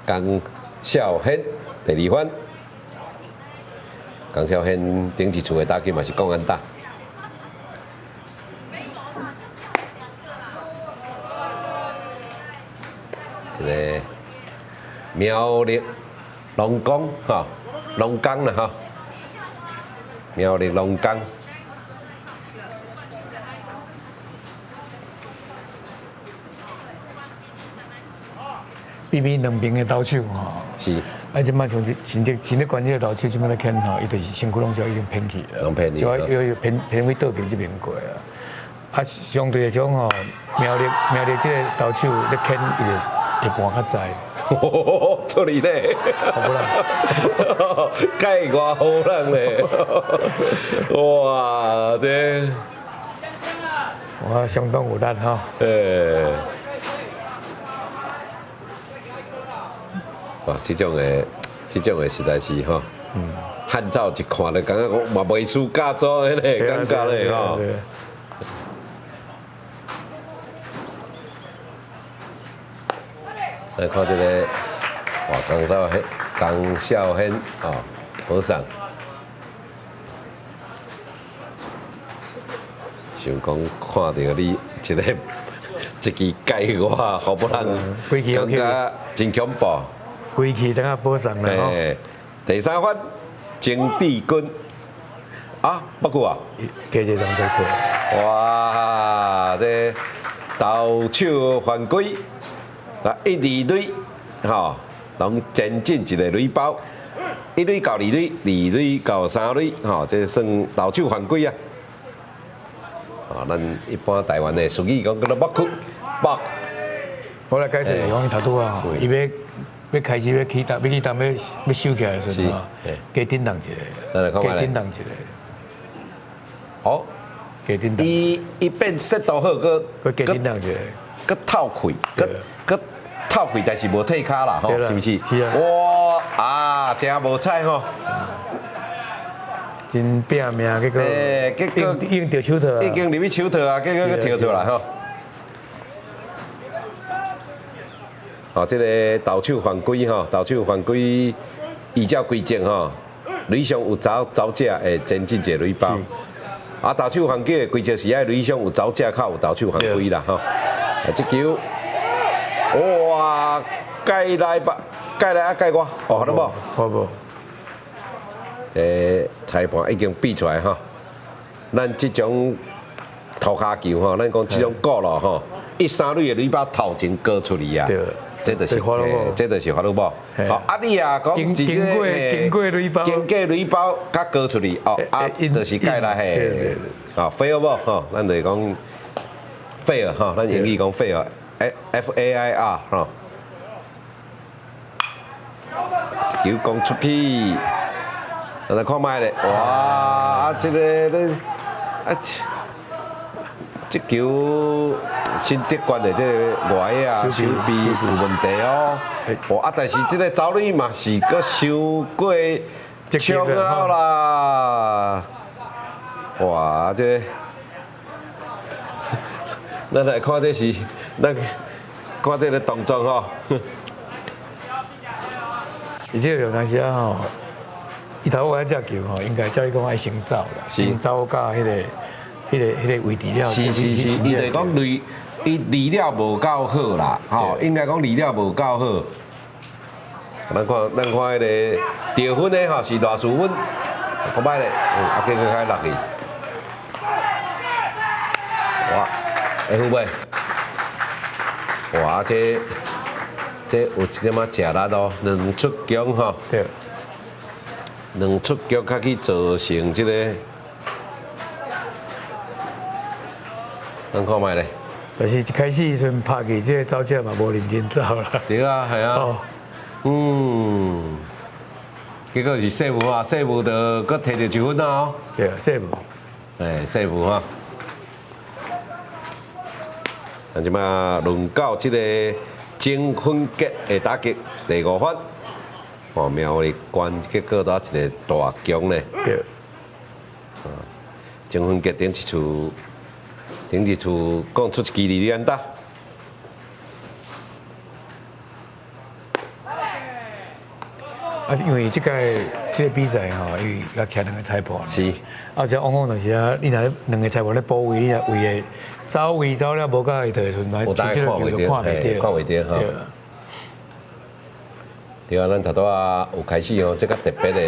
江少軒第二番，江少軒頂一次的打擊嘛是講安打。這個苗栗龍宮吼，龍崗啦吼。苗栗龍崗，比比兩邊的投手吼，是。啊，這擺像這新竹新竹縣這個投手，這擺咧牽吼，伊就是身軀攏就已經偏去了，攏偏去，就要偏偏去倒邊這邊過啊。啊，相對來講吼，苗栗苗栗這個投手咧牽，伊就會盤較濟。出去咧，好不啦？蓋偌好人咧，哇，這哇相當有力吼。欸，哇，這種的，這種的實在是吼，漢草一看就感覺講嘛袂輸加州彼个感覺咧吼。來看這个，哇，江少軒，江少軒哦，保送。想講看著你一个一支界外，予別人感覺真恐怖。規氣怎啊保送啦？第三發，曾志軍啊，不過啊，加一個動作出來。哇，這投手犯規，啊，一二壘，吼，攏前進一个壘包，一壘到二壘，二壘到三壘，吼，這算投手犯規啊。啊，咱一般台灣的術語講叫做 balk balk。我來解釋講伊頭拄啊，伊欲欲開始欲起動，欲起動欲欲收起來的時陣啊，加振動一个，加振動一个。好，加振動。伊伊變速度好，閣閣加振動一个，閣透氣，閣閣透氣，但是無退跤啦，吼，是毋是？是啊。哇啊，真無彩吼！真拼命，結果，結果已經著手套已經入去手套啊，結果閣跳出來吼。哦，這个投手犯規吼，投手犯規依照規則吼，壘上有走走者會前進一個壘包。啊，投手犯規的規則是愛壘上有走者較有投手犯規啦吼。啊，這球，哇，界內吧，界內啊界外，哦，好無？好無？裁判已經比出來吼，咱這種塗跤球吼，咱講這種角落吼，一三壘的壘包頭前過出去啊，這就是這就是 foul ball。好，啊你啊講經過經過壘包，經過壘包較高出去哦，啊就是界內嘿，哦 fair ball 吼，咱就是講 fair 吼，咱英語講 fair，F A I R 吼，球講出去。來看覓咧，哇！啊，這个你啊，這球新德縣的這个外野啊，手臂有問題哦。哦啊，但是這个走壘嘛是閣傷過衝啊啦！哇，這个，咱來看這是，咱看這个動作吼。伊這个有當時啊吼。伊頭我這球吼，應該照伊講愛先走啦，先走到彼个位置了。是是是，伊就是講離伊離了無夠好啦，吼，應該講離了無夠好。咱看咱看彼个得分的吼是賴淑芬，看覓咧，啊結果開落去，哇，會好袂？哇，這這有一點仔食力哦，兩出局吼。對。兩出局較去造成這个，咱看覓咧。就是一開始時陣拍去，這个走者嘛無認真走啦。對啊，係啊。嗯。結果是失誤啊，失誤就閣摕著一分啊哦。對啊，失誤。哎，失誤哈。啊，這擺輪到這个曾芬傑的打擊第五發。哦，苗栗縣結果到一个大強咧。對。啊，曾芬傑頂一次，頂一次講出一支二壘安打。啊，因為這屆這个比賽吼，伊也徛兩个裁判。是。啊，這往往就是啊，你若兩个裁判咧補位，你若位的走位走了無佮意的時陣，來這个球就看袂著。看袂著吼。對啊，咱頭拄仔有開始哦，這較特別的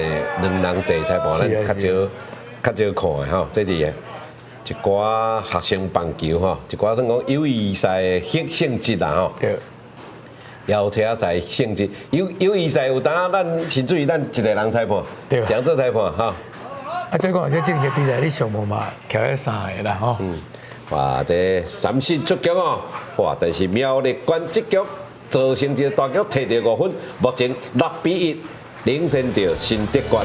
兩人坐裁判，咱較少較少看的吼。這是一寡學生棒球吼，一寡算講友誼賽的性質啦吼。對。邀請賽性質，友友誼賽有當咱甚至於咱一个人裁判，對，這樣做裁判吼。啊，再講這正式比賽，你上無嘛徛咧三个啦吼。嗯。哇，這三振出局哦，哇！但是苗栗縣這局造成一个大局，摕著五分，目前6比1領先著新竹縣。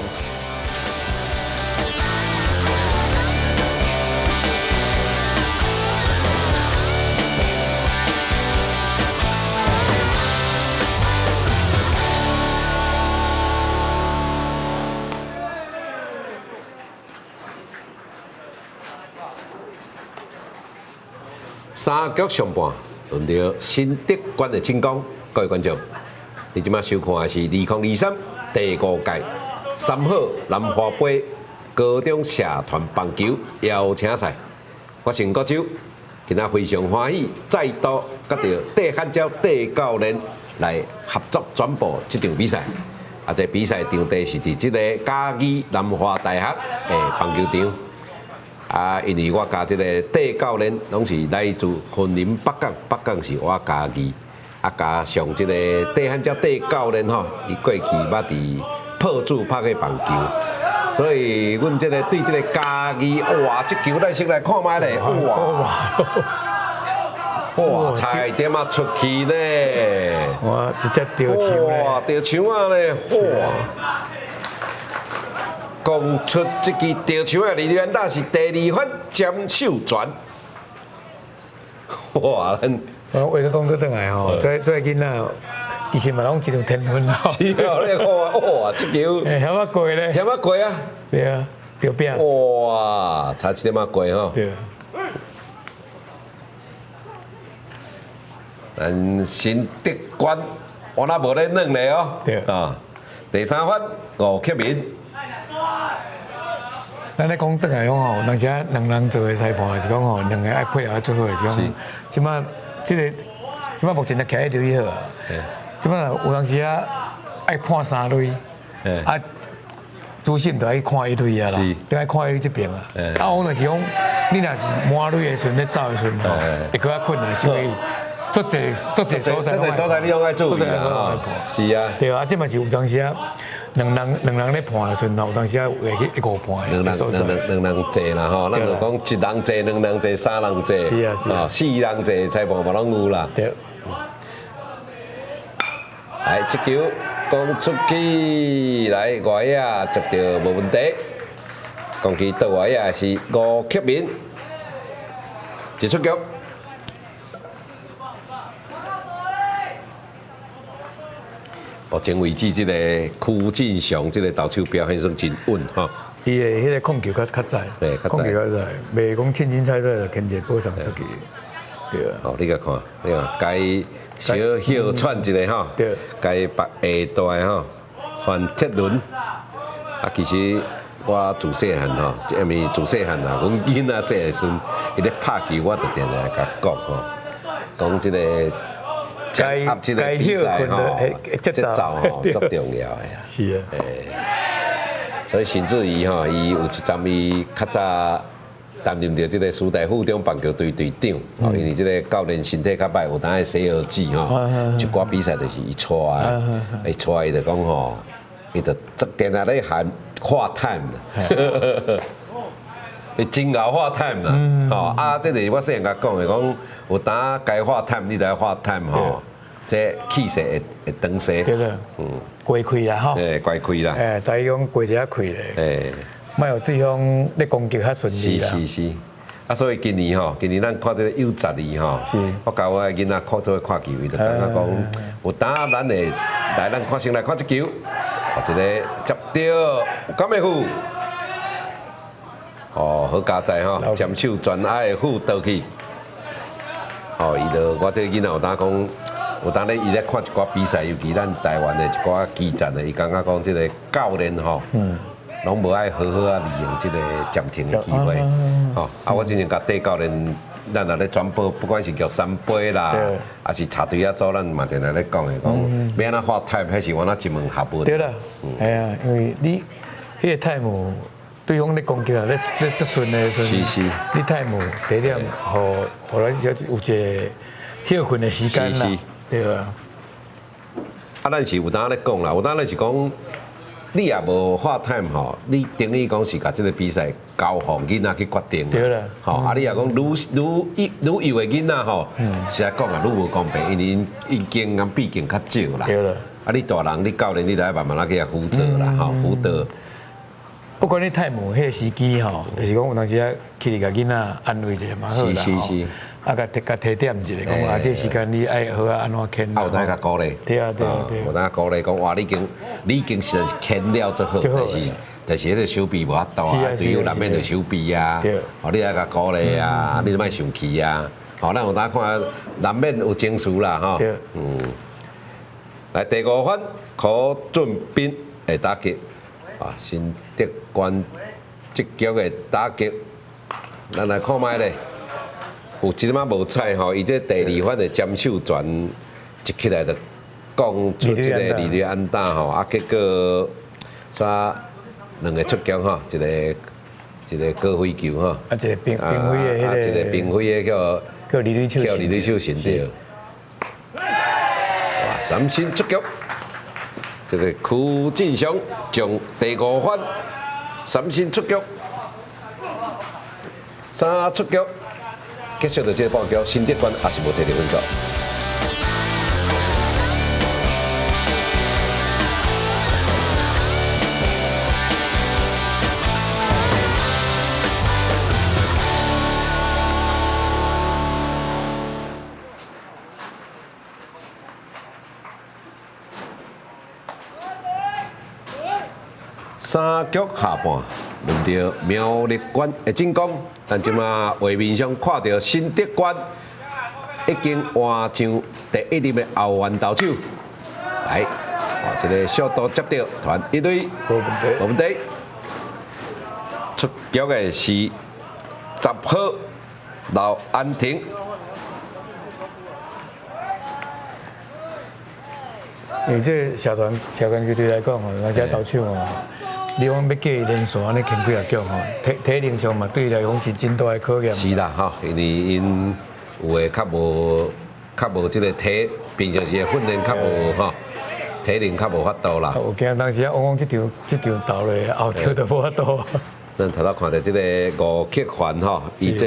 三局上半，輪著新竹縣的進攻。各位觀眾，你這馬收看的是2023第五屆三好南華盃高中社團棒球邀請賽。我是吳國洲，今仔非常歡喜，再度佮著戴漢蕉戴教練來合作轉播這場比賽。啊，這比賽場地是佇這个嘉義南華大學的棒球場。啊，因為我佮這个戴教練攏是來自雲林北港，北港是我嘉義。啊，加上這个戴漢蕉戴教練吼，伊過去捌佇破主拍過棒球，所以阮這个對這个嘉義，哇，這球咱先來看覓咧，哇，哇，差一點仔出去呢，哇，直接著牆咧，哇，著牆仔咧，哇！講出這支著牆的二壘安打是第二番詹秀全，哇！咱我話閣講倒轉來吼，這這个囡仔其實嘛攏一種天分咯。是哦，你看，哇，這球，欸，遐仔過咧，遐仔過啊？對啊，著壁。哇，差一點仔過吼。對。咱新竹縣，我若無咧軟咧哦。對。啊，第三番吳克明。咱咧講轉來講吼，有當時啊兩人做的裁判是講吼，兩个愛配合做好，是講，這馬這个這馬目前就徛咧留意好啊。這馬有當時啊愛判三壘，啊，主審就愛看一壘啊啦，就愛看一壘這邊啊。啊，我就是講，你若是滿壘的時陣咧走的時陣吼，會閣較困難，是因為足濟足濟所在，足濟所在你攏愛注意啊。是啊。對啊，這嘛是有當時啊。兩人兩人咧判的時陣，有當時啊會去一五判的。兩人兩人兩人坐啦吼，咱就講一人坐、兩人坐、三人坐，是啊是啊，四人坐裁判嘛攏有啦。對。來，這球講出去，來外野接著無問題。攻擊倒外野是吳克明，一出局。目前為止，這个柯進祥這个投手表現算真穩吼。伊的彼个控球較較在，控球較在，袂講凊凊彩彩就牽一个保送出去。對啊。哦，你共看，你看，該小歇喘一下吼，對。該別下段吼，范鐵倫。啊，其實我自細漢吼，因為自細漢啊，阮囡仔細的時陣，伊咧拍球，我就定定共講吼，講這个。該該歇睏的節奏吼，足重要的啦。是啊。所以甚至於吼，伊有一陣伊較早擔任著這个師大附中棒球隊隊長，哦，因為這个教練身體較歹，有當愛洗腰子吼，一寡比賽就是伊帶的，伊帶伊就講吼，伊就定定咧喊畫 time 啦，伊真𠢕畫 time 啦，吼啊，這就是我細漢共講的，講有當該畫 time，你就愛畫 time 吼。這氣勢會會長勢，對啦，過氣啦吼，欸，過氣啦，欸，等於講過一下氣咧，欸，莫予對方咧攻擊較順利啦。是是是，啊，所以今年吼，今年咱看這个 U12吼，我共我的囡仔看做伙看球，伊就感覺講，有當咱會來，咱看先來看這球，啊，這个接著，敢會赴？哦，好佳哉吼，占手全愛赴倒去，哦，伊就我這个囡仔有當講。有當咧，伊咧看一寡比賽，尤其咱台灣的一寡基層的，伊感覺講這个教練吼，攏無愛好好啊利用這个暫停的機會，吼。啊，我之前共戴教練，咱若咧轉播，不管是玉山杯啦，抑是插隊仔組，咱嘛定定咧講的，講欲按怎畫 time，彼是阮仔一門學問。對啦，係啊，因為你彼个 time 對方咧攻擊啊，咧咧足順的時陣，是是，你 time 第一點，予予咱有一个歇睏的時間啦。對啊，啊，咱是有當咧講啦，有當咱是講，你也無畫 time 吼，你等於講是共這个比賽交予囡仔去決定。對啦，吼，啊，你若講愈愈愈幼的囡仔吼，實在講啊，愈無公平，因為𪜶𪜶經驗畢竟較少啦。對啦，啊，你大人你教練，你著愛慢慢仔去共輔助啦，吼，輔導。不管你 time 彼个時機吼，就是講有當時啊，起來共囡仔安慰一下嘛好啦。是是是。啊，共提共提點一下，講啊，這時間你愛好啊，按怎牽？啊，有當共鼓勵。對啊對啊對。有當鼓勵講，哇，你已經你已經實在是牽了足好，但是但是彼个手臂無法度啊，隊友難免著手臂啊。對。哦，你愛共鼓勵啊，你莫生氣啊。吼，咱有當看難免有情緒啦，吼。嗯。來第五番，柯俊斌的打擊，啊，新竹縣這局的打擊，咱來看覓咧，有一點仔無彩吼，伊這第二番的詹秀全一起來就講出這個二壘安打吼，啊，結果煞兩個出局吼，一個一個高飛球吼，啊，一個平平飛的啊，一個平飛的叫叫二壘手，叫二壘手神對。哇，三振出局，這個柯進祥將第五番三振出局，三出局，結束著這個半局，新竹縣也是無摕著分數。三局下半，輪著苗栗縣的進攻，但這馬畫面上看著新竹縣已經換上第一粒的後援投手，來，哦，這個小度接著傳一壘，無問題，無問題。出局的是10號劉安婷。因為這個社團社團球隊來講吼，那這投手吼，你講欲叫伊連續按呢牽幾啊局吼，體體能上嘛對伊來講是真大的考驗。是啦，吼，因為𪜶有的較無較無這個體，平常時的訓練較無吼，體能較無法度啦。有驚當時啊，往往這場這場投落，後場就無法度。咱頭拄看著這個吳克凡吼，伊這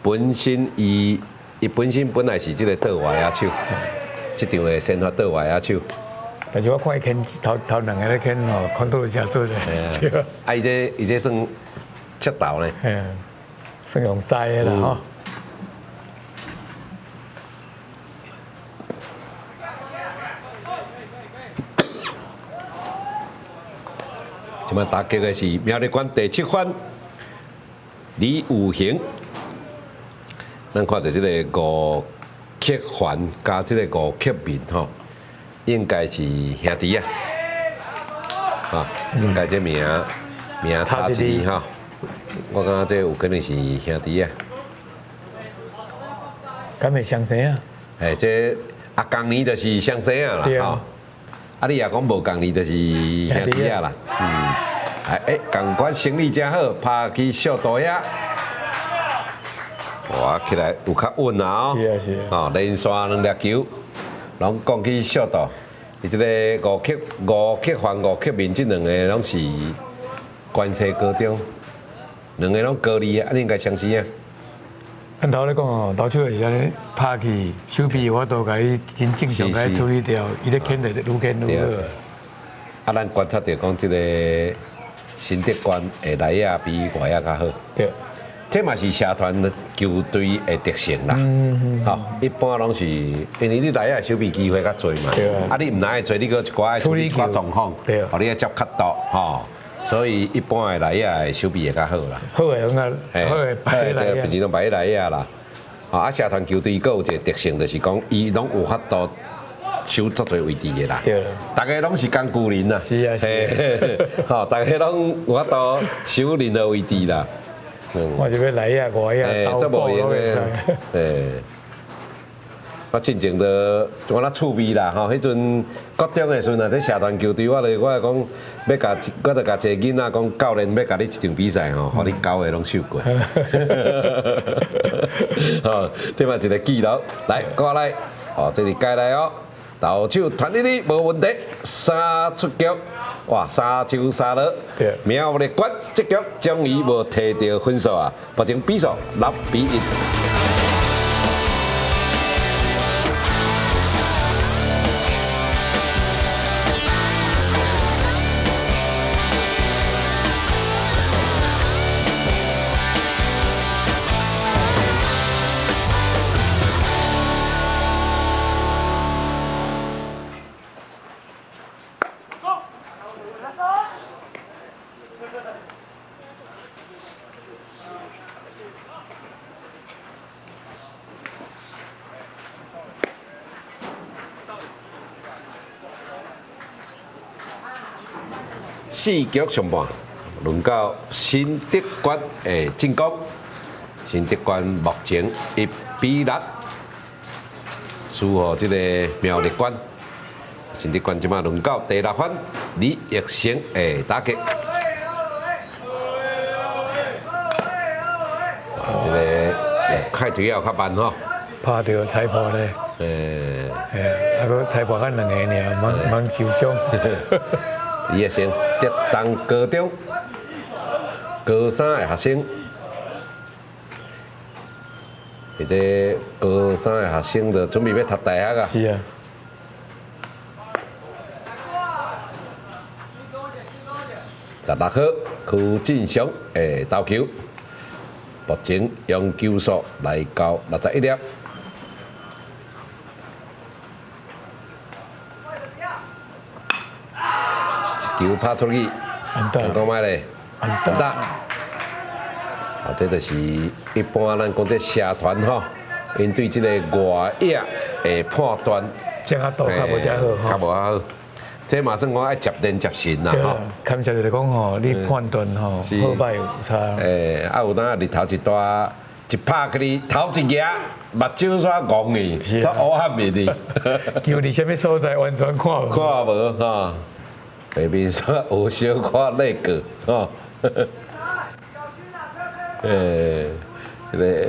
本身伊伊本身本來是這個倒外野手。這場的先發倒外野手，但是我看伊牽頭頭兩個咧牽吼，看倒誠準的。啊，伊這伊這算切投呢？算用塞的啦吼。這擺打擊的是苗栗縣第七番李有恒，咱看著這個吳克凡佮這個吳克明吼，應該是兄弟啊，啊，應該這名名差一字吼，我感覺這有可能是兄弟啊。敢會相生啊？哎，這啊，仝年就是相生啊啦，吼。啊，你若講無仝年就是兄弟啊啦，嗯。哎哎，仝款生理誠好，拍去小度遐。哇，起來有較穩啊！是啊是啊。哦，連續兩粒球，攏降去小度。伊這個吳克吳克凡、吳克明這兩個攏是關西高中，兩個攏高二啊，應該相似啊。按頭咧講哦，投手就是按呢拍去，手臂有法度共伊真正常共伊處理掉，伊咧牽就愈牽愈好。啊，咱觀察著講，這個新竹縣的內野比外野較好。對。這嘛是社團球隊的特性啦。吼，一般攏是因為你內野守備機會較濟嘛。啊，你毋但愛濟，你閣一寡愛處理一寡狀況。哦，你愛接較多，吼，所以一般的內野的守備會較好啦。好的，攏啊，好的擺內野。平時攏擺內野啦。啊，社團球隊閣有一個特性，就是講伊攏有法度守足濟位置的啦。對。逐家攏是工具人啦。是啊是。吼，逐家攏有法度守任何位置啦。我是欲內野外野，這無閒的。欸，我進前都我較趣味啦吼，彼陣國中的時陣啊，佇社團球隊，我就我講欲共，我就共一個囡仔講，教練欲共你一場比賽吼，予你九个攏守過。吼，這嘛一個記錄，來過來，哦，這是該來哦，投手傳一壘無問題，三出局，哇，三上三落，苗栗縣這局終於無摕著分數啊，目前比數6比1。四局上半，輪到新竹縣的進攻。新竹縣目前1比6輸予這个苗栗縣。新竹縣這擺輪到第六番李奕成的打擊。啊，這个開腿也較慢吼。拍著裁判咧。啊，閣裁判較兩个爾，茫茫受傷。李奕成，浙東高中高三的學生，而這高三的學生就準備欲讀大學啊。是啊。16號柯進祥的投球，目前用球數來到61粒。球拍出去，講覓咧？安打。啊，這就是一般咱講這社團吼，𪜶對這个外野的判斷，掌握度較無遮好，較無遐好。這嘛算講愛接練接神啦吼。堪才就是講吼，你判斷吼好歹有差。啊有當日頭一大，一拍去你頭一額，目睭煞戇去，煞烏黑面去。球佇啥物所在完全看無。看無吼。下面煞有小可那個吼，這个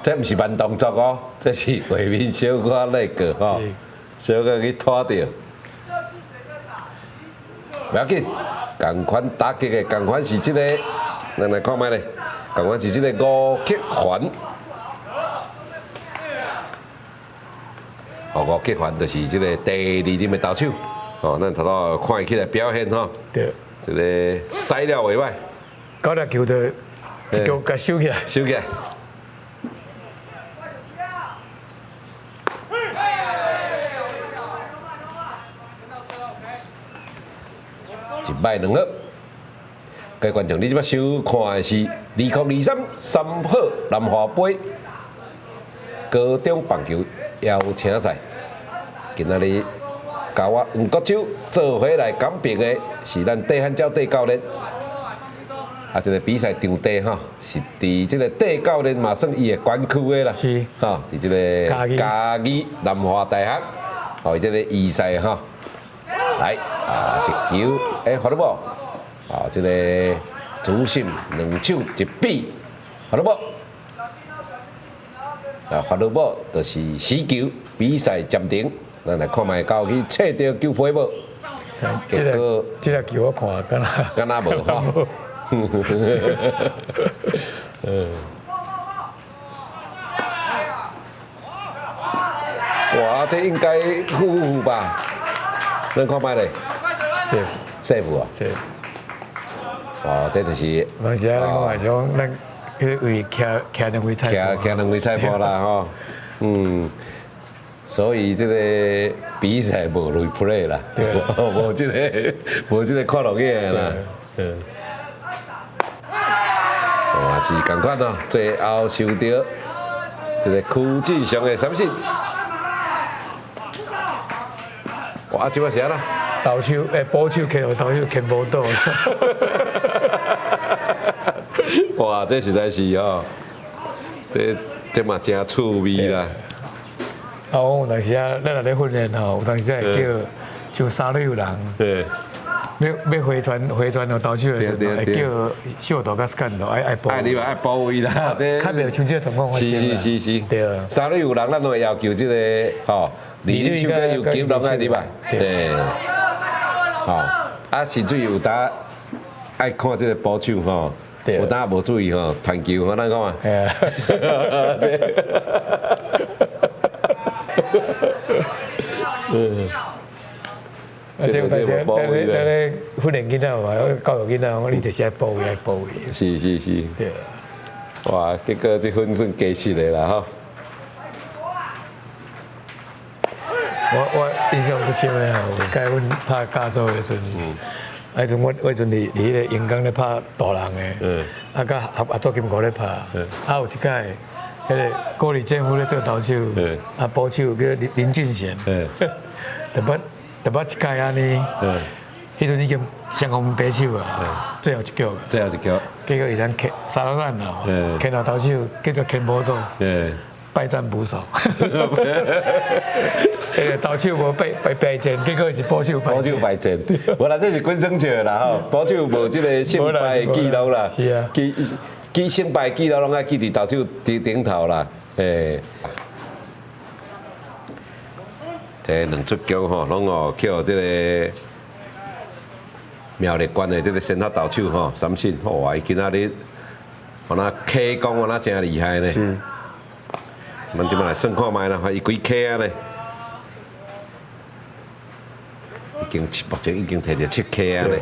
這毋是慢動作哦，這是畫面小可那個吼，小可去拖著。無要緊，仝款打擊的，仝款是這个，咱來看覓咧，仝款是這个吳克凡。哦，吳克凡就是這个第二任的投手。哦，咱頭拄看伊起來表現吼，這个使了袂歹，九粒球就一局共收起來，收起來。一敗兩好，各位觀眾，你這擺收看的是2023三好南華杯高中棒球邀請賽，今仔日。共我黃國洲做伙來講評的是咱戴漢照戴教練。啊，這个比賽場地吼是佇這个戴教練嘛算伊的管區的啦，吼，佇這个嘉義南華大學，哦，這个比賽吼，來啊，一球罰了無？啊，這个主審兩手一比，罰了無？啊，罰了無？就是死球，比賽暫停。咱來看覓，敢有去揣著球皮無？結果這个球我看敢若敢若無吼。哇，這應該負負吧？咱看覓咧？是。 safe 啊？是。哦，這就是。當時啊，咱講是講，咱彼位徛徛兩位裁判，徛兩位裁判啦吼。所以這个比賽無 replay 啦，無這个看錄影的啦。嘛是仝款哦，最後受著這个柯進祥的三振。哇，這擺是按怎？投手捕手徛予投手牽無倒。哇，這實在是哦，這嘛誠趣味啦。啊，我有當時啊，咱若咧訓練吼，有當時會叫像三壘有人，欲回傳回傳予投手的時陣，會叫小投佮 scan 愛愛補。愛你嘛愛補位啦，這較袂像這個狀況發生。是是是是。對。三壘有人，咱攏會要求這個吼，二壘手佮游擊攏愛入來。對。吼，啊，甚至有當愛看這個捕手吼，有當無注意吼，傳球吼，咱講嘛。啊，這有當時咱咧咱咧訓練囡仔嘛，教育囡仔，講你就是愛補位，愛補位。是是是。對。哇，結果這分算加實的啦吼。我印象足深的吼，有一擺阮拍甲組的時陣，彼陣我彼陣佇彼个榮港咧拍大人的，啊，佮合作金庫咧拍，啊有一擺，彼个郭李建夫咧做投手，啊捕手叫林林俊賢，特捌特捌一擺按呢，彼陣已經雙方白手啊，最後一局。最後一局。結果伊咱牽三落咱啦，牽後投手繼續牽無到，敗戰捕手。投手無敗敗敗戰，結果是捕手捕手敗戰。無啦，這是滾耍笑啦吼，捕手無這個勝敗的記錄啦。是啊。記記勝敗記錄攏愛記佇投手頂頂頭啦。欸。這兩出局吼，攏哦靠這個苗栗縣的這個先發投手吼，三信，哇！伊今仔日，予若 K 攻，予若誠厲害呢。是。咱這擺來算看覓啦，伊幾 K 啊呢？已經目前已經摕著7 K 啊呢。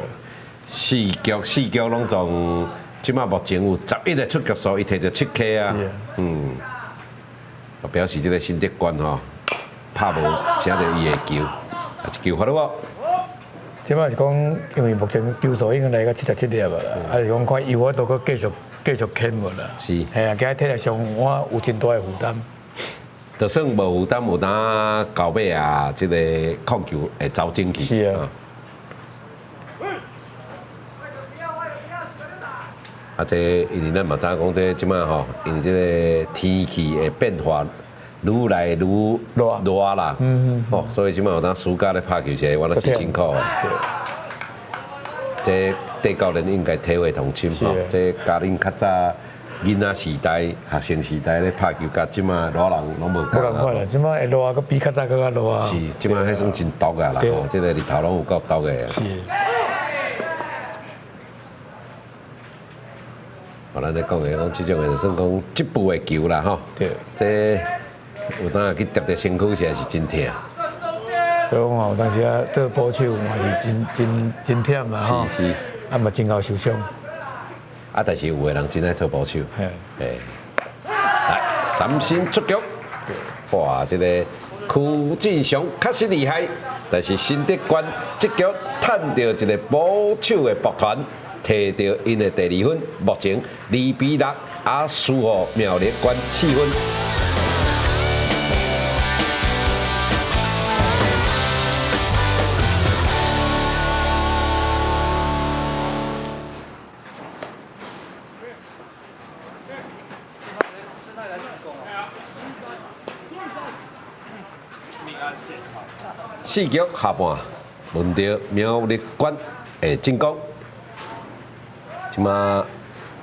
四局四局攏總，這擺目前有11個出局數，伊摕著7 K 啊。嗯。表示這個新德縣吼，拍無啥著伊的球，啊，一球發落。這擺是講，因為目前球數已經來到77粒啊啦，啊是講看伊有法度閣繼續繼續牽無啦。是。嘿啊，今日體力上我有真大的負擔。就算無負擔，有當到尾啊，這個控球會走進去。是啊。啊，這因為咱嘛知影講，這這擺吼，因為這個天氣的變化愈來愈熱啦，哦，所以這擺有當暑假咧拍球時，我都真辛苦的。這戴教練應該體會同深吼，這佮恁較早囡仔時代、學生時代咧拍球，佮這擺老人攏無仝。無仝款啦，這擺會熱，閣比較早閣較熱。是，這擺彼算真毒啊啦吼，這個日頭攏有夠毒的。是。哦，咱咧講的講這種的，就算講這步的球啦吼。對。這有當去疊佇身軀，實在是真疼。所以講吼，有當時啊做捕手嘛是真真真忝啦吼。是是。啊嘛真𠢕受傷。啊，但是有的人真愛做捕手。嘿。來，三振出局。哇，這個柯進祥確實厲害，但是新德縣這局趁著一個捕手的爆傳。摕著𪜶的第二分，目前2比6，啊輸予苗栗縣4分。四局下半，輪著苗栗縣的進攻。這馬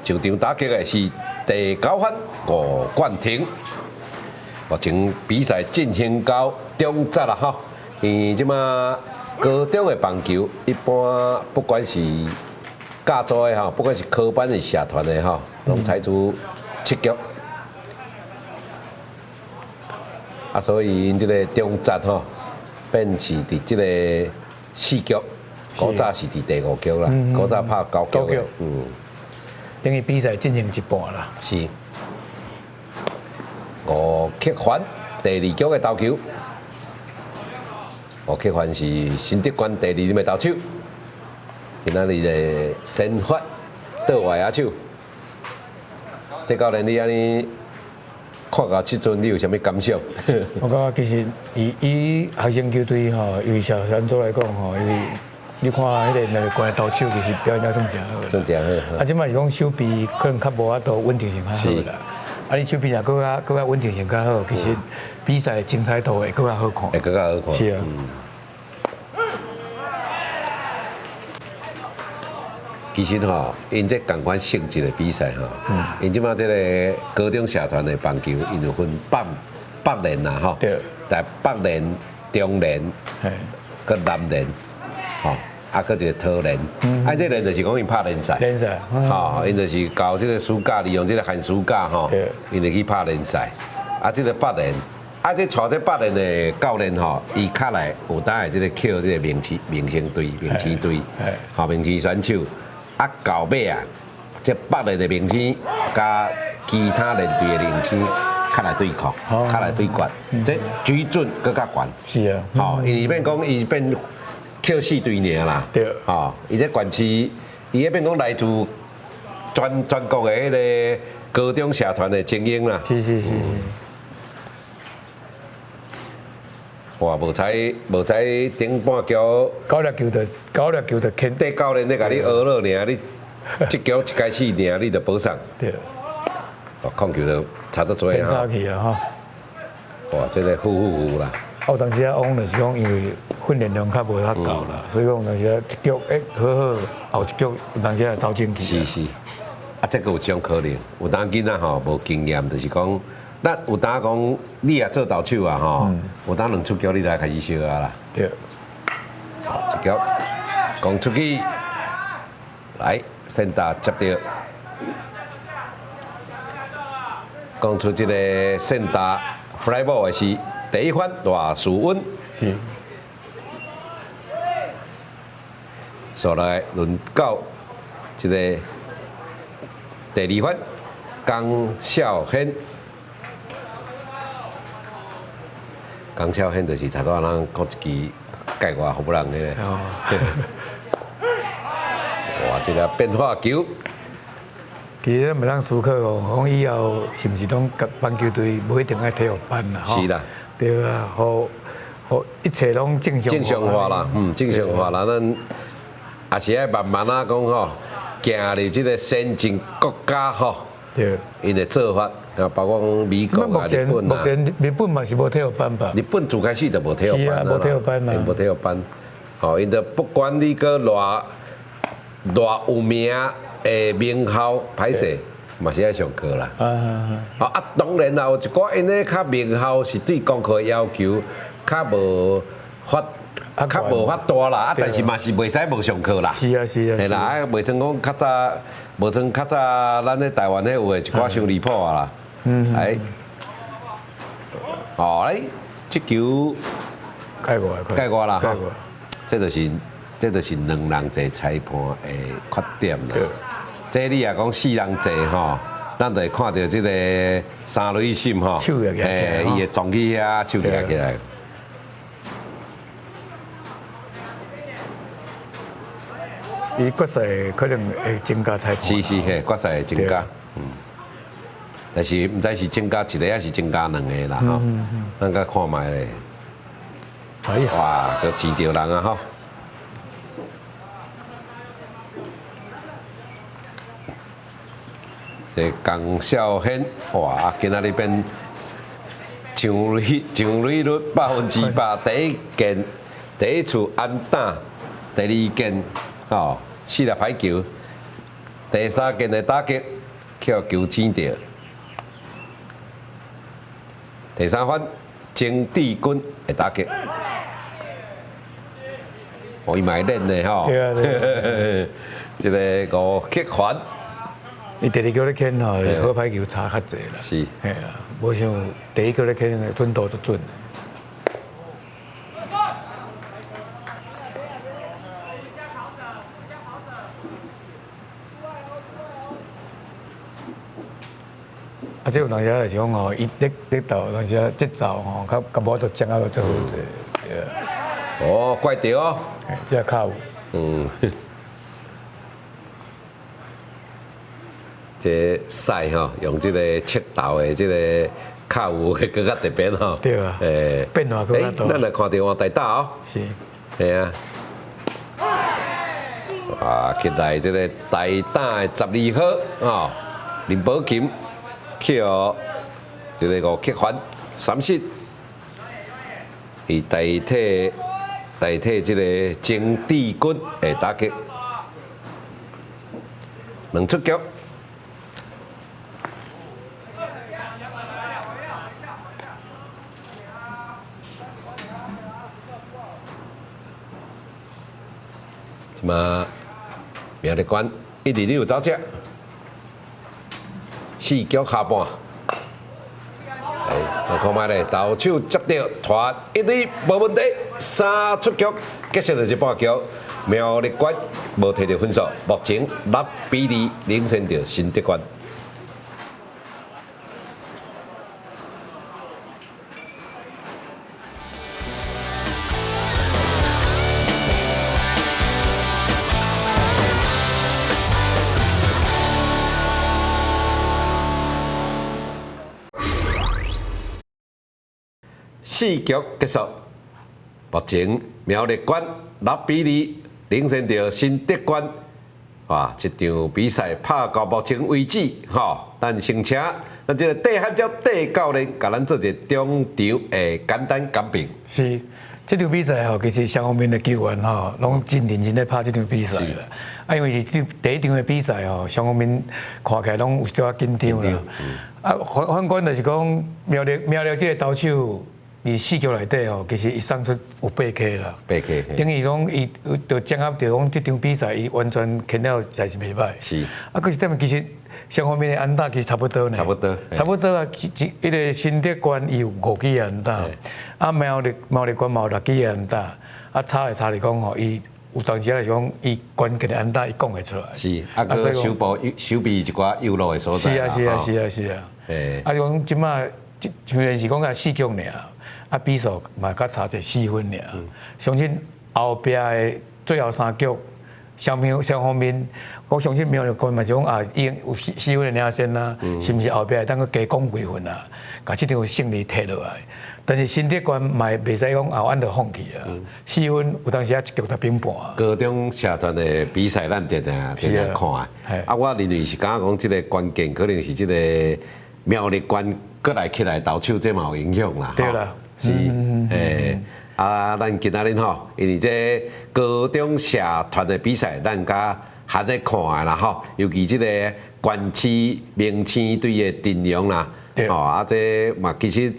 上場打擊的是第九番吳冠廷。目前比賽進行到中節啦吼，因為這馬高中的棒球一般不管是甲組的吼，不管是科班的社團的吼，攏採取七局。啊，所以𪜶這個中節吼，變是佇這個四局。古早是佇第五局啦，古早拍九局，嗯，等於比賽進行一半啦。是。吳克凡第二局的投球，吳克凡是新德縣第二任的投手，今仔日的先發倒外野手。戴教練，你按呢看到這陣，你有啥物感想？我感覺其實以以學生球隊吼，尤其小小組來講吼，因為你看彼個苗栗縣的投手，其實表現得算誠好。算誠好。啊，這擺是講手臂可能較無法度穩定性較好啦。啊，你手臂若閣較閣較穩定性較好，其實比賽的精彩度會閣較好看。會閣較好看。是啊。其實吼，𪜶這仝款性質的比賽吼，𪜶這擺這個高中社團的棒球，𪜶有分北北聯啦吼，但北聯、中聯、閣南聯。吼，啊，閣一個桃聯，啊，這聯就是講𪜶拍聯賽，聯賽，吼，𪜶就是到這個暑假，利用這個寒暑假吼，𪜶就去拍聯賽。啊，這個北聯，啊，這帶這北聯的教練吼，伊較來有當會這個捡這個明星明星隊、明星隊，吼，明星選手。啊，到尾啊，這北聯的明星佮其他聯隊的明星較來對抗，較來對決，這水準閣較懸。是啊，吼，因為變講伊變。捡四隊爾啦，吼，伊這縣市，伊彼變講來自全全國的彼個高中社團的精英啦。是是是是。哇，無彩無彩頂半局，九粒球就牽。綴教練咧共你學落爾，你這局一開始爾，你就保送。對。哦，控球就差足濟差去啊吼。哇，這個呼呼呼啦。有當時啊，講就是講，因為訓練量較無遐夠啦，所以講有當時啊，一局欸好好，後一局有當時啊走進去。是是，啊，這個有種可能，有當囡仔吼無經驗，就是講，咱有當講你也做投手啊吼，有當兩出局你就開始燒啊啦。對。好，一局講出去，來，先打接著，講出這個先打 fly ball 的是第一番賴樹溫，是。所來輪到這個第二番江孝軒，江孝軒就是頭拄仔咱講一支界外予人彼個。哇！這個變化球。其實咱會當思考哦，講以後是毋是攏棒球隊無一定愛體育班啦？是啦。對啊，予予一切攏正常正常化啦，嗯，正常化啦，咱也是愛慢慢啊講吼，行入這個先進國家吼，對，𪜶的做法啊，包括講美國啊、日本啊。目前日本嘛是無體育班吧？日本自開始就無體育班啦，無體育班嘛，無體育班，吼，𪜶就不管你閣偌偌有名的名校，歹勢嘛是愛上課啦。啊，當然啦，有一寡𪜶咧較名校是對功課要求較無法，較無法大啦。啊，但是嘛是袂使無上課啦。是啊是啊。嘿啦，啊，袂像講較早，無像較早咱咧台灣彼有的一寡傷離譜啊啦。哎，哦，哎，這球界外，界外啦，吼。這就是兩人坐裁判的缺點啦。這你若講四人坐吼，咱就會看著這個三壘審吼，欸，伊會撞去遐，手舉起來。伊決賽可能會增加裁判。是是嘿，決賽會增加，嗯。但是毋知是增加一個還是增加兩個啦吼，咱閣看覓咧。哎呀！哇，閣錢著人啊吼！這江孝軒，哇！今仔日變上壘上壘率100%，第一件第一次安打，第二件吼四粒歹球，第三件的打擊予球錢著，第三番曾志軍的打擊，哦，伊嘛會練的吼，這個吳克凡。伊第二局咧牽吼，好歹球差較濟啦。是。嘿啊，無像第一局咧牽的準度足準。啊，這有當時就是講吼，伊咧咧投，當時啊節奏吼，較較無法度掌握得足好勢。對啊。哦，怪著哦。這較有。嗯。這賽吼，用這個切投的這個較有會閣較特別吼。對啊。欸，變化閣較大。咱來看著換大打哦。是。嘿啊。啊，起來這個大打的12號吼，林寶琴去予這個吳克凡三失，伊代替代替這個曾志軍的打擊，兩出局。嘛，苗栗縣一直有走遮，四局下半，哎，來看覓咧，投手接著傳一壘無問題，三出局，結束就是半局。苗栗縣無摕著分數，目前6比2領先著新竹縣。四局結束，目前苗栗縣6比2領先著新竹縣。哇！這場比賽拍到目前為止，吼，咱先請咱這個戴漢椒戴教練，共咱做一個中場的簡單講評。是，這場比賽吼，其實雙方面的球員吼，攏真認真咧拍這場比賽啦。啊，因為是這第一場的比賽吼，雙方面看起來攏有小可緊張啦。啊，反反觀就是講苗栗這個投手，佇四局內底吼，其實伊送出有八 K 啦。八 K。等於講伊就掌握著講這場比賽，伊完全牽了實在是袂歹。啊，可是點其實雙方面的安打其實差不多呢。差不多。差不多啊，一個新竹縣伊有五支安打，啊苗栗縣嘛有六支安打，啊差會差佇講吼，伊有當時來講，伊關鍵的安打伊講會出來。是，啊，閣守步守備一寡右路的所在。是啊是啊是啊是啊。啊，就講這馬，雖然是講啊四局爾。啊，比數嘛，閣差一四分爾。相信後壁的最後三局，雙方面，我相信苗栗縣嘛是講啊，已經有四分的領先啦，是毋是後壁會當閣加攻幾分啊？共這場勝利提落來。但是新竹縣嘛袂使講啊，按就放棄啊。四分有當時啊，一局就平盤。高中社團的比賽，咱定定定定看。啊，我認為是感覺講，這個關鍵可能是這個苗栗縣閣來起來投手，這嘛有影響啦。對啦。是，欸，啊，咱今仔日吼，因為這高中社團的比賽，咱較較咧看的啦吼，尤其這個縣市明星隊的陣容啦，吼，啊，這嘛其實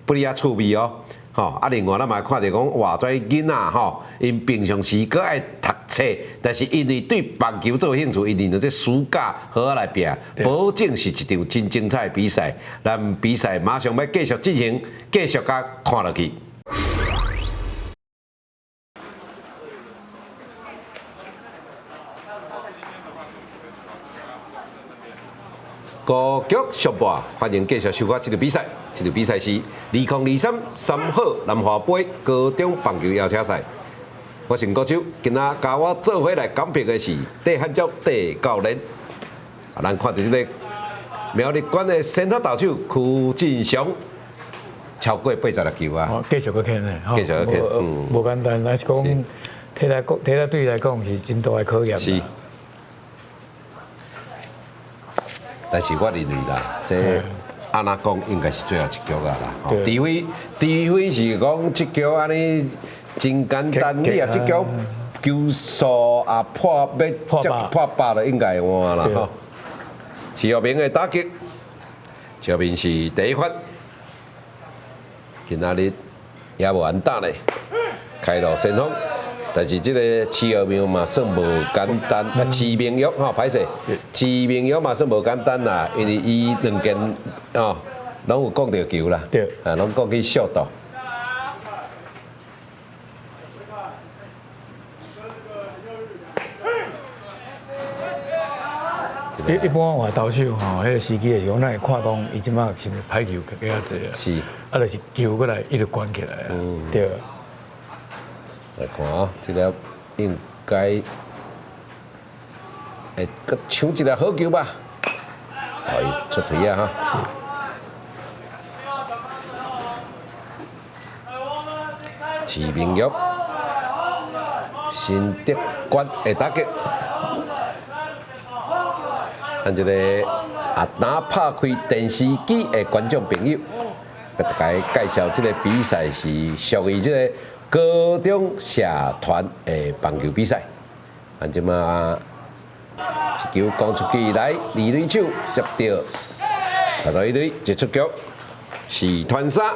不離遐趣味哦，吼，啊，另外咱嘛看著講，哇，這囡仔吼，𪜶平常時閣愛讀冊，但是因為對棒球做興趣，𪜶就這暑假好好來拼，保證是一場真精彩的比賽。咱比賽馬上欲繼續進行，繼續共看落去。高局上播，歡迎繼續收看這場比賽。這場比賽是2023三好南華杯高中棒球邀請賽。我是吳國秋，今仔佮我做伙來講評的是戴漢椒戴教練。啊，咱看著這個苗栗縣的先發投手柯進祥，超過86球啊！繼續閣牽呢，繼續閣牽，無簡單，還是講體力體力對伊來講是真大的考驗。是。但是我認為啦，這按怎講應該是最後一局啊啦。除非是講這局按呢真簡單，你若這局球數也破欲接破百就應該會換啦吼。池岳明的打擊，池岳明是第一發，今仔日也無安打咧，開路先鋒。但是這個池岳明嘛算無簡單，啊池明玉吼歹勢，池明玉嘛算無簡單啦，因為伊兩間吼攏有攻著球啦，啊攏攻去ショート。一般換投手吼，彼個時機的時候，咱會看講伊這擺是毋是歹球較濟啊？是。啊，就是球過來一直關起來啊。對。來看啊，這個應該會閣搶一個好球吧？哦，伊出槌啊哈。池明玉，新竹縣的打擊。咱這個啊，當拍開電視機的觀眾朋友，佮大家介紹這個比賽是屬於這個高中社團的棒球比賽。咱這馬一球攻出去來，二壘手接著，傳到一壘，一出局，是傳三。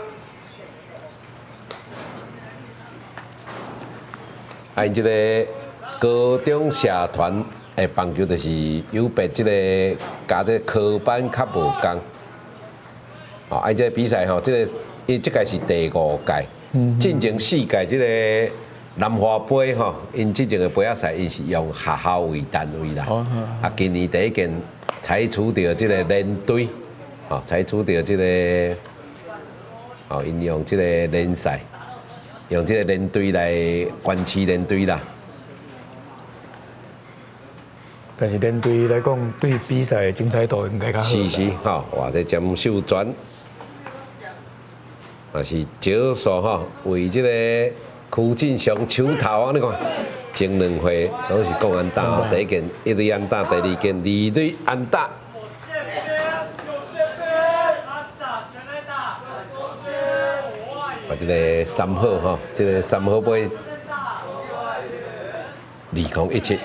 啊，𪜶這個高中社團的棒球就是有別這個佮這個科班較無仝。哦，啊，這個比賽吼，這個伊這屆是第五屆，進前四屆這個南華杯吼，𪜶之前的杯仔賽，𪜶是用學校為單位啦。啊，今年第一件採取著這個連隊，吼，採取著這個，哦，𪜶用這個聯賽，用這個連隊來縣市連隊啦。但是連隊來講，對比賽的精彩度應該較好。是是，吼，哇！這詹秀全，也是少數吼，為這個柯進祥手頭啊，你看前兩回攏是講安打，第一件一壘安打，第二件二壘安打。啊，這个三號吼，這个三號尾2017，2017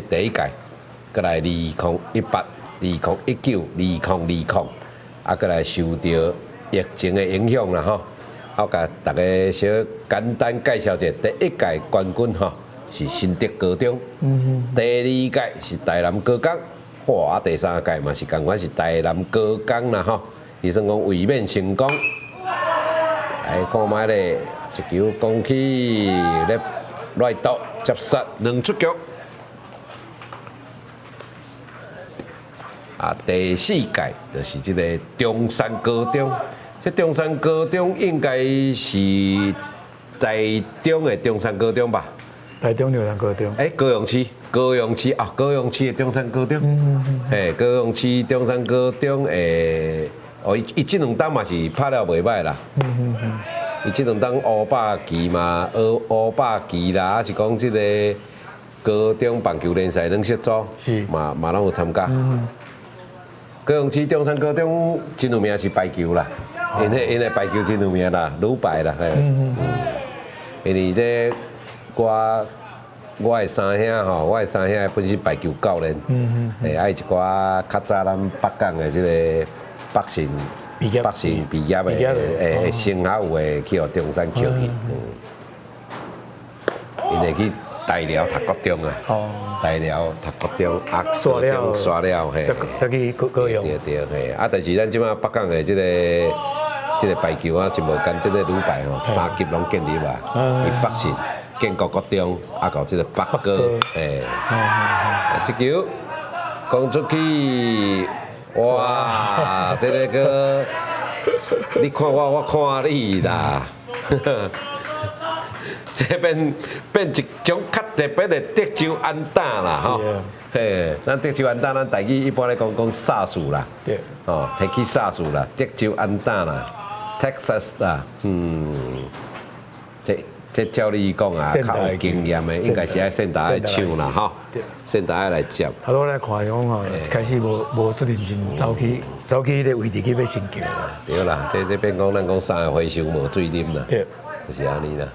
第一屆，閣來2018、2019、2020，啊，閣來受著疫情的影響啦吼。我共大家小簡單介紹一下，第一屆冠軍吼是新竹高中，第二屆是台南高工，哇，第三屆嘛是仝款是台南高工啦吼，伊算講衛冕成功。來看覓咧，一球攻去咧內投接殺兩出局。啊，第四屆就是這个中山高中。這中山高中應該是台中的中山高中吧？台中中山高中。欸，高雄市，高雄市啊，高雄市的中山高中。嘿，高雄市中山高中的，哦，伊伊這兩冬嘛是拍了袂䆀啦。伊這兩冬烏霸旗嘛，烏烏霸旗啦，還是講這个高中棒球聯賽軟式組，嘛嘛攏有參加。高雄市中山高中真有名是排球啦，𪜶彼𪜶的排球真有名啦，女排啦，嘿，因為這我我的三兄吼，我的三兄本身排球教練，嘿，啊伊一寡較早咱北港的這個北信北信畢業的，欸，升學有的去予中山抾去，𪜶會去大寮讀國中啊，大寮讀國中，啊，高中煞了，嘿，再去高高雄，對對嘿，啊，但是咱這擺北港的這个這个排球啊，真無簡，這个女排吼，三級攏建立啊，伊北信、建國國中，啊，到這个北高，嘿，啊，這球講出去，哇，這个閣，你看我，我看你啦。這變變一種較特別的德州安打啦，吼，嘿，咱德州安打，咱台語一般咧講講殺數啦，哦，提起殺數啦，德州安打啦，Texas 啦，嗯，這這照你講啊，較有經驗的，應該是愛先達愛搶啦，吼，先達愛來接。頭拄來看講吼，一開始無無足認真走去走去彼个位置去欲成球。對啦，這這變講咱講三个回收無水啉啦，就是按呢啦。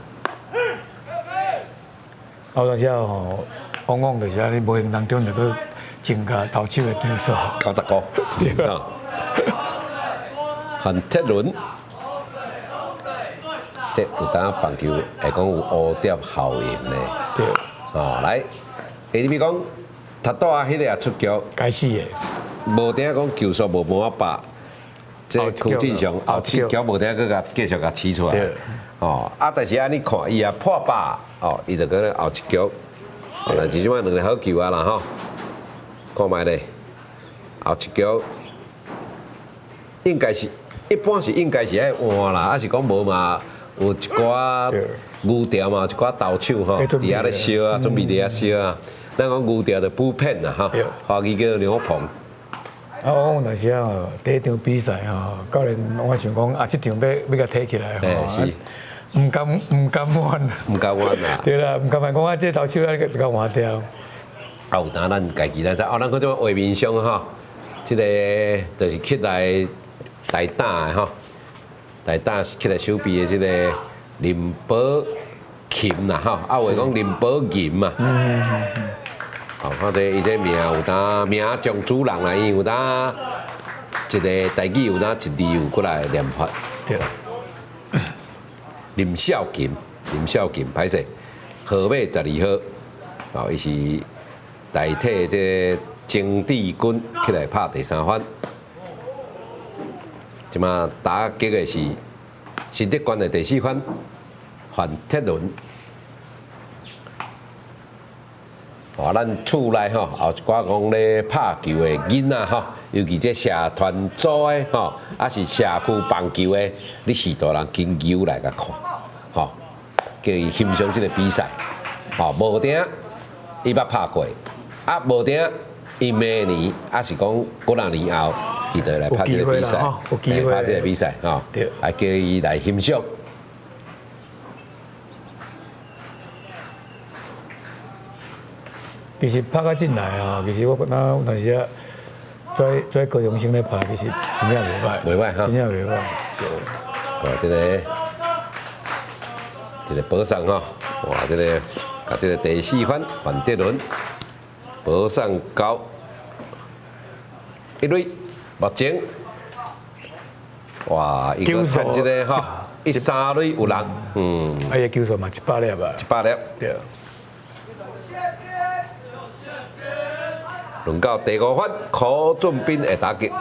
有當時吼，往往就是按呢，無形當中就閣增加投手的支數。90個。韓鐵倫，這有當棒球會講有蝴蝶效應呢。對。哦，來，下面講，頭拄仔彼个也出局。該死的。無定講球速無半百，這柯進祥後七局無定閣共繼續共取出來。哦，啊，但是按呢看，伊也破百，哦，伊就閣咧後一局，哦，但是這擺兩个好球啊啦吼，看覓咧，後一局應該是一般是應該是愛換啦，啊是講無嘛，有一寡牛調嘛，有一寡投手吼，佇遐咧燒啊，準備佇遐燒啊。咱講牛調就 bullpen 啦吼，華語叫牛棚。啊，我有當時啊，第一場比賽吼，教練我想講啊，這場欲欲共提起來吼。是。毋甘毋甘願。毋甘願啦。對啦，毋甘願講啊，這投手愛共換掉。啊，有當咱家己咱知，哦，咱閣這畫面上吼，這个就是起來台大的吼，台大起來守備的這个林寶琴啦吼，啊，有的講林寶銀啊。哦，看這伊這名有當名將主人啦，伊有當一个台語有當一字有過來念法。對。林孝琴，林孝琴，歹勢，號碼12號，哦，伊是代替這曾志軍起來拍第三番。這馬打擊的是新竹縣的第四番，范鐵倫。哦，咱厝內吼，有一寡講咧拍球的囡仔吼，尤其這社團組的吼，抑是社區棒球的，你序大人緊揪來共看，吼，叫伊欣賞這个比賽，吼，無定伊捌拍過，啊，無定伊明年，抑是講幾若年後，伊就會來拍這个比賽，拍這个比賽，吼，來叫伊來欣賞。其實拍較進來啊，其實我覺得有當時啊，跩高中生咧拍，其實真正袂歹，袂歹哈，真正袂歹。哇，這个這個保送吼，哇，這个共這个第四番范德倫保送到一壘，目前，哇，伊閣趁這个吼，一三壘有人，啊，伊球數嘛100粒啊，100粒，對。輪到第五番，柯俊斌的打擊。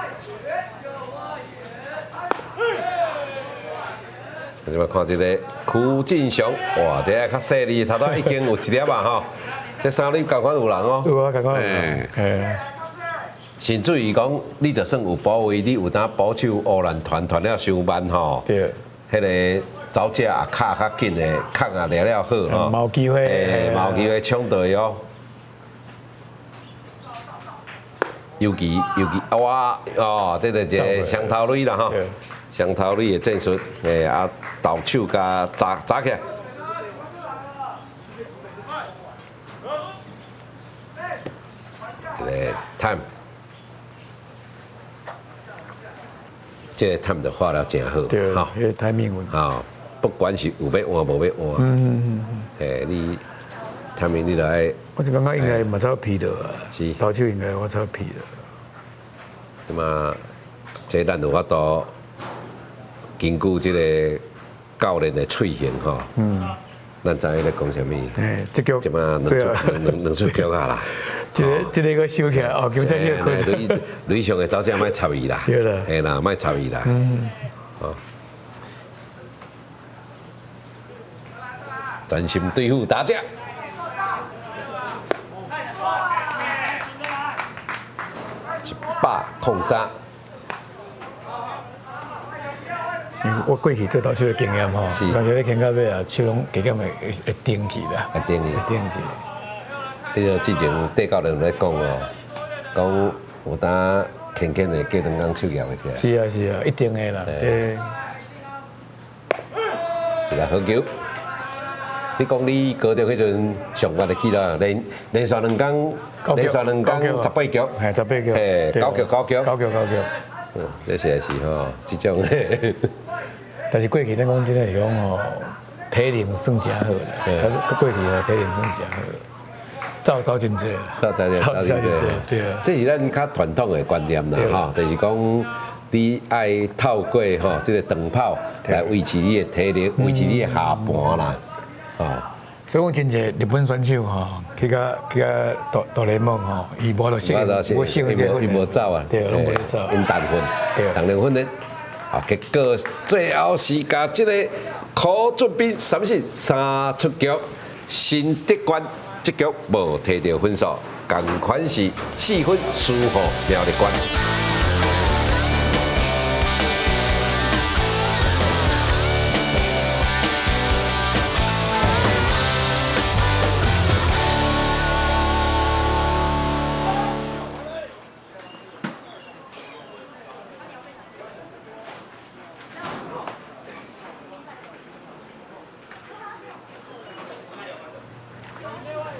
這擺看這个柯進祥，哇，這个較細膩，頭拄已經有一粒啊吼，這三壘仝款有人哦，有啊，仝款有人。嘿。甚至於講，你就算有補位，你有當捕手烏蘭傳傳了傷慢吼，彼个走者也卡較緊的，控也掠了好吼，嘛有機會，欸，嘛有機會搶到伊哦。尤其尤其，哇哦，這個一个雙頭壘啦吼，雙頭壘的戰術，欸啊，投手共砸砸起來。這個 time，這個 time 就畫了真好，吼，彼個 timing 吼，不管是有欲換無欲換，嘿，你 timing 你著愛。我就感覺應該嘛走皮的啊，是，投手應該我走皮的。那麼，這咱有法度根據這个教練的喙型吼，咱知影咧講啥物。欸，這局，這擺兩出兩兩出局啊啦。這个這个閣收起來哦，球賽這個壘壘上的走者莫插伊啦，對啦，嘿啦，莫插伊啦。哦，專心對付打者。103。我過去做投手的經驗吼，有時咧牽到尾啊，手攏加減會會定去啦，會定去，會定去。你著之前戴教練有咧講哦，講有當牽牽的隔兩工手舉袂起來。是啊是啊，一定的啦。對。一个好球。你講你高中彼陣上懸的記錄，連連續兩工，連續兩工18局，嘿，18局，嘿，九局九局，九局九局。嗯，這實在是吼，這種。但是過去咱講真的是講吼，體能算誠好啦。但是過去吼體能算誠好，走走真濟，走走走真濟，對啊。這是咱較傳統的觀念啦，吼，就是講你愛透過吼這个長跑來維持你的體力，維持你的下盤啦，吼。所以講真濟日本選手吼，去共去共大大聯盟吼，伊無法度適應，無適應這伊無走啊，對，攏無咧走。𪜶重訓，重練訓練，啊，結果最後是共這个柯俊斌三振三出局，新德冠這局無提著分數，仝款是4分輸予苗栗縣。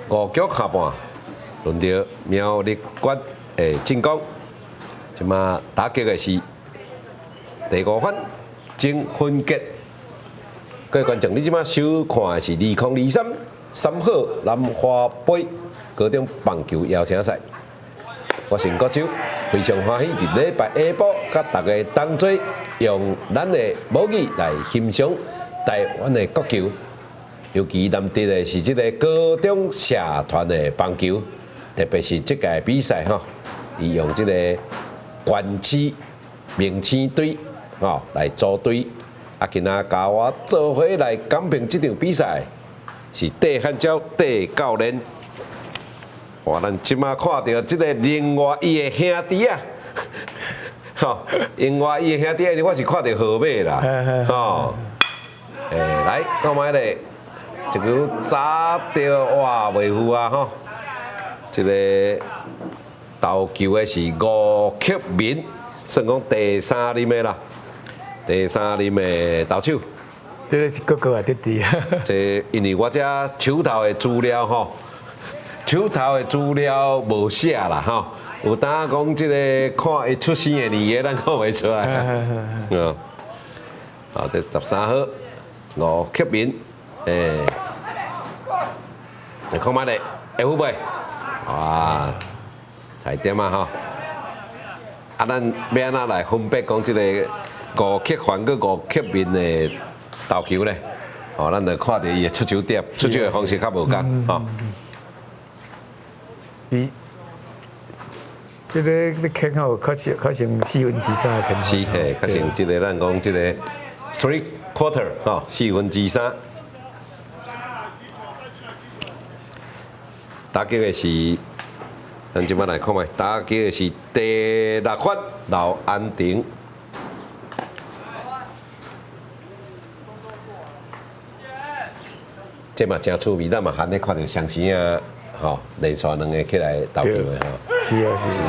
五局下半，輪到苗栗縣的進攻。這馬打擊的是第五番曾芬傑。各位觀眾，你這馬收看的是2023三好南華杯高中棒球邀請賽。我是國洲，非常歡喜佇禮拜下晡佮大家同齊用咱的母語來欣賞台灣的國球。尤其難得的是這个高中社團的棒球，特別是這屆比賽吼，伊用這个縣市明星隊吼來組隊，啊，今仔共我做伙來講評這場比賽，是戴漢嬌戴教練。哇，咱這馬看著這个另外伊的兄弟啊，吼，另外伊的兄弟，我是看著號碼啦，吼，欸，來看覓咧。一球砸著哇，袂赴啊吼！這个投球的是吳克明，算講第三任的啦，第三任的投手。這个是哥哥啊，弟弟。這因為我這手頭的資料吼，手頭的資料無寫啦吼，有當講這个看伊出生的年月，咱看袂出來。嗯，好，這13號吳克明，欸，你看覓咧？會好袂？哇，彩點啊吼！啊，咱欲按怎來分別講這个吳克凡佮吳克明的投球咧？哦，咱就看著伊的出手點、出手的方式較無仝吼。伊這个你牽好，較像較像3/4的牽。是嘿，較像這个咱講這个 three quarter 吼，3/4。打擊的是，咱這擺來看覓，打擊的是第六發劉安婷。這嘛誠趣味，咱嘛罕咧看著雙生仔吼，連續兩个起來投球的吼。是啊是啊。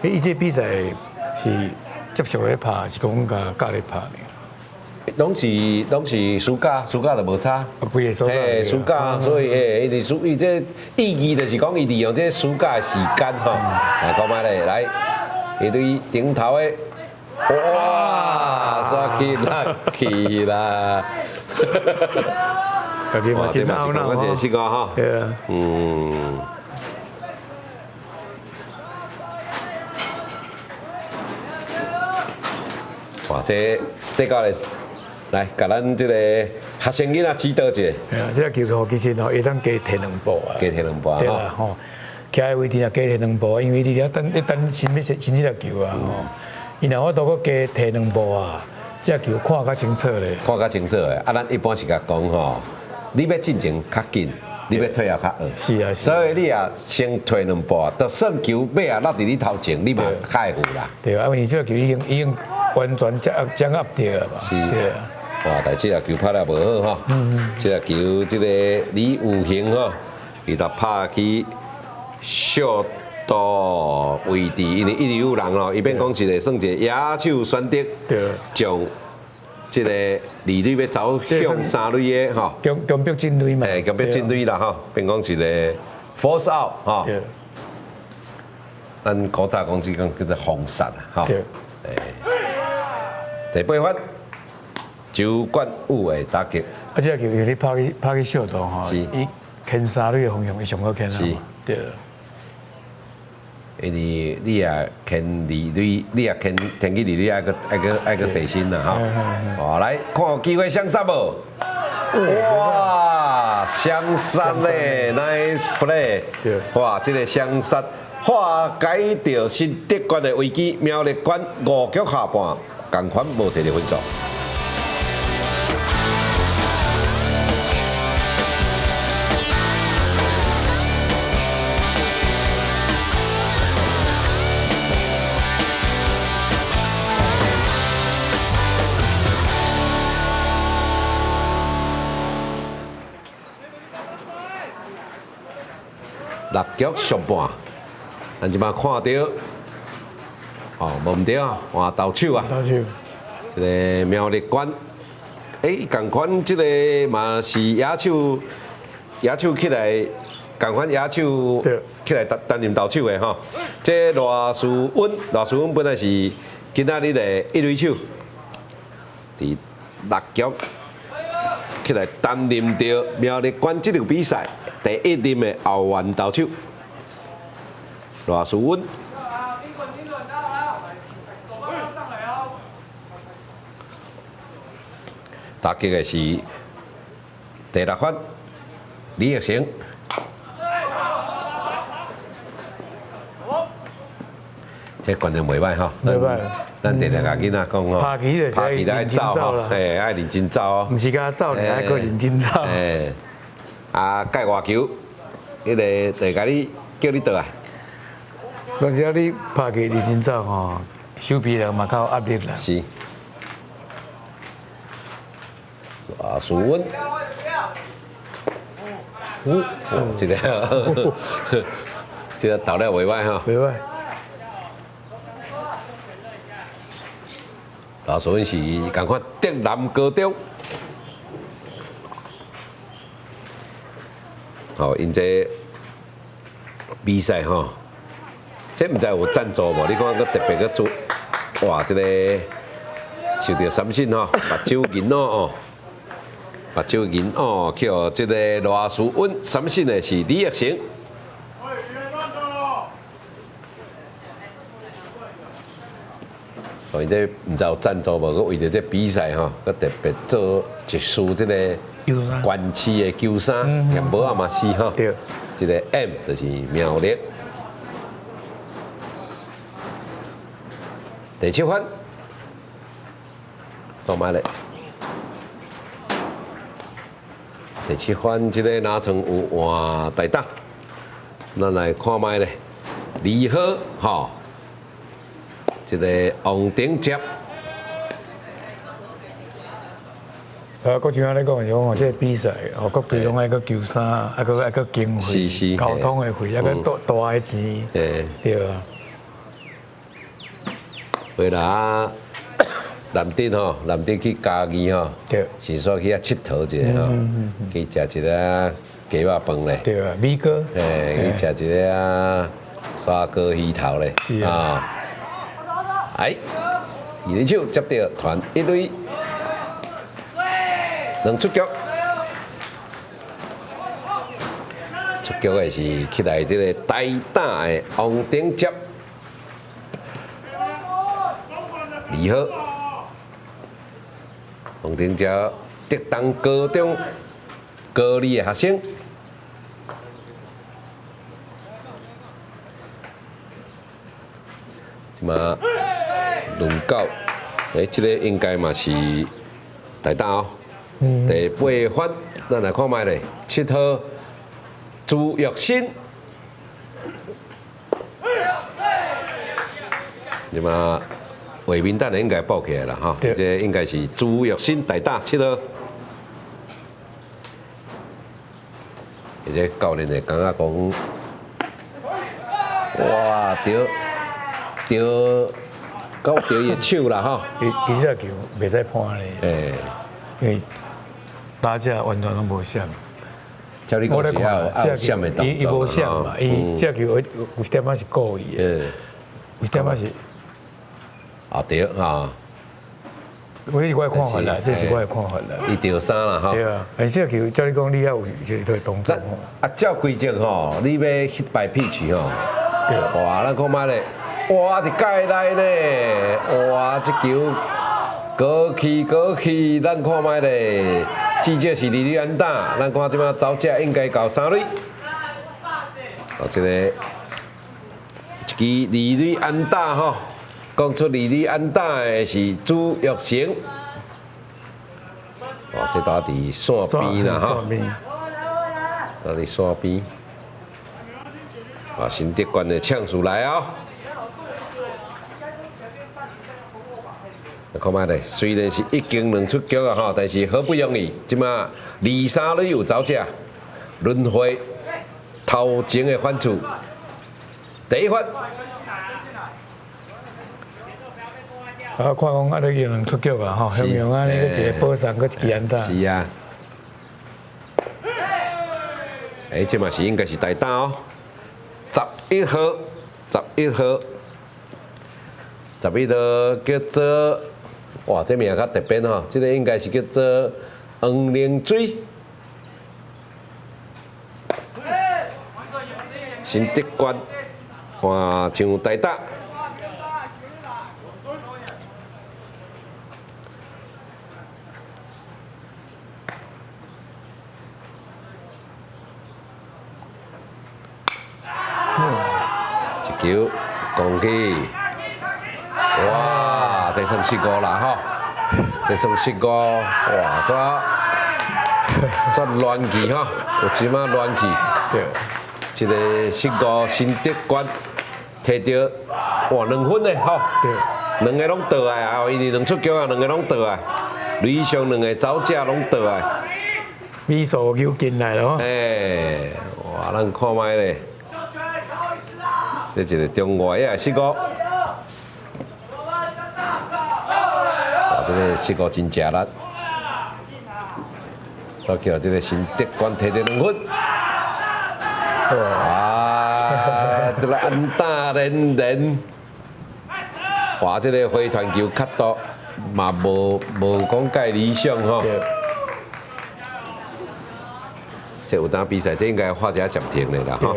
伊這比賽是接續咧拍，是講共教咧拍呢？攏是攏是暑假，暑假就無差。規个暑假。嘿，暑假，所以嘿，伊暑伊這意義就是講，伊利用這暑假的時間吼，來看覓咧，來，伊對頂頭的，哇，煞去落去啦！哇，這嘛是講一个失誤吼。對啊。嗯。哇，這戴教練來，共咱這个學生囡仔指導一下。對啊，這个球吼，其實吼會當加提兩步啊。加提兩步啊。對啦吼，徛的位置啊加提兩步，因為你咧等咧等新欲新這粒球啊吼，伊若有法度閣加提兩步啊，這球看較清楚咧。看較清楚的，啊，咱一般是共講吼，你欲進前較緊，你欲退後較僫。是啊。所以你也先退兩步，就算球尾仔落佇你頭前，你嘛較會赴啦。對啊，因為這個球已經已經完全掌握掌握著了嘛。是。對啊。哇，但這個球拍了無好吼。這个球這个李有興吼，伊就拍去小道位置，因為一直有人咯，伊變講一个算一個野手選擇，將這个二壘欲走向三壘的吼，強強迫進壘嘛。欸，強迫進壘啦吼，變講一个 force out 吼。咱古早講這講叫做封殺啊，吼。欸，第八發。周冠宇的打擊，啊，這個球因為你拍去拍去小道吼，伊牽三壘的方向，伊上好牽啊，對。因為你也牽二壘，你也牽牽去二壘，愛閣愛閣愛閣細心啦吼。哦，來看有機會雙殺無？哇，雙殺咧，nice play！哇，這个雙殺化解著新德縣的危機，苗栗縣五局下半，仝款無摕著分數。六局上半，咱這擺看著，哦，無毋對啊，換投手啊，投手，這个苗栗縣，欸，仝款這个嘛是野手，野手起來，仝款野手起來擔擔任投手的吼。這賴樹穩，賴樹穩本來是今仔日的一壘手，佇六局起來擔任著苗栗縣這場比賽第一任的後援投手，賴樹穩。打擊的是第六發李奕成，這觀念袂䆀吼，袂䆀。咱定定共囡仔講吼，拍球就是拍球愛走吼，嘿，愛認真走哦。毋是共走，愛閣認真走。欸，啊，界外球，彼个就共你叫你倒來。當時啊，你拍球認真走吼，守備人嘛較有壓力啦。是。啊，樹穩。哦，這个，這个投了袂䆀吼。袂䆀。老師阮是仝款竹南高中，吼，𪜶這比賽吼，這毋知有贊助無？你看閣特別閣做，哇！這個受著三振吼，目睭銀哦，目睭銀哦，去予這个羅斯溫三振的是李奕成。哦，𪜶這毋知有贊助無？閣為著這比賽吼，閣特別做一束這個縣市的球衫，連帽仔嘛是吼。這个 M 就是苗栗。第七分，看覓咧。第七分，這个哪像有換代打，咱來看覓咧。二號吼，這个王鼎捷。啊，閣像按呢講，是講吼，這个比賽吼，各隊攏愛閣球衫，啊，閣愛閣經費、交通的費，啊，閣大大的錢，對啊。回來南鎮吼，南鎮去嘉義吼，是煞去遐𨑨迌一下吼，去食一个雞肉飯咧。對啊，米糕。嘿，去食一个啊砂鍋魚頭咧。啊。哎，二壘手接著傳一壘，兩出局。出局的是起來這个台大的王鼎捷。二號，王鼎捷，竹東高中高二的學生。這馬輪到，欸，這个應該嘛是代打哦。第八番，咱來看覓咧，七號朱玉新。這馬畫面等下應該報起來啦，吼，這應該是朱玉新代打七號。而且教練會感覺講，哇，著著，到著伊的手啦，吼。其實這球袂使判咧，因為打者完全攏無閃。照你講是愛有閃的動作。伊無閃嘛，伊這球有一點仔是故意的，有一點仔是。啊對啊，這是我的看法啦，這是我的看法啦。伊著衫啦吼。對啊，但是這球照你講，你猶有一個動作。啊，照規則吼，你欲 hit by pitch 吼。哇，咱看覓咧，哇，佇界內咧，哇，這球過去過去，咱看覓咧，至少是二壘安打，咱看這馬走者應該到三壘。哦，這個一支二壘安打吼。講出二壘安打的是朱玉成，哦，這打佇線邊啦，吼，打佇線邊，啊，新竹縣的搶出來哦。看覓咧，雖然是已經兩出局啊，吼，但是好不容易，這馬二三壘有走者，輪迴頭前的反處，第一分。啊，看講啊，你兩出局啊，吼，向陽啊，你閣一個保送，閣一支安打。是啊。欸，這嘛是應該是代打哦。11號，11號，11號叫做，哇，這名較特別吼，這個應該是叫做黃靈水。新竹縣換上代打。一球攻去，哇！這算失誤啦吼，這算失誤，哇！煞煞亂去吼，有一仔亂去。對。這个失誤，新竹縣提著哇兩分的吼。對。兩个攏倒來啊！因為兩出局啊，兩个攏倒來，壘上兩个走者攏倒來。米數又進來了。欸，哇！咱看覓咧。這一个中外野失誤，哇！這个失誤真食力，煞予這个新竹縣提著兩分。啊，這个安打連連，哇！這个回傳球角度嘛無講蓋理想吼。這有當比賽，這應該畫一下暫停的啦吼。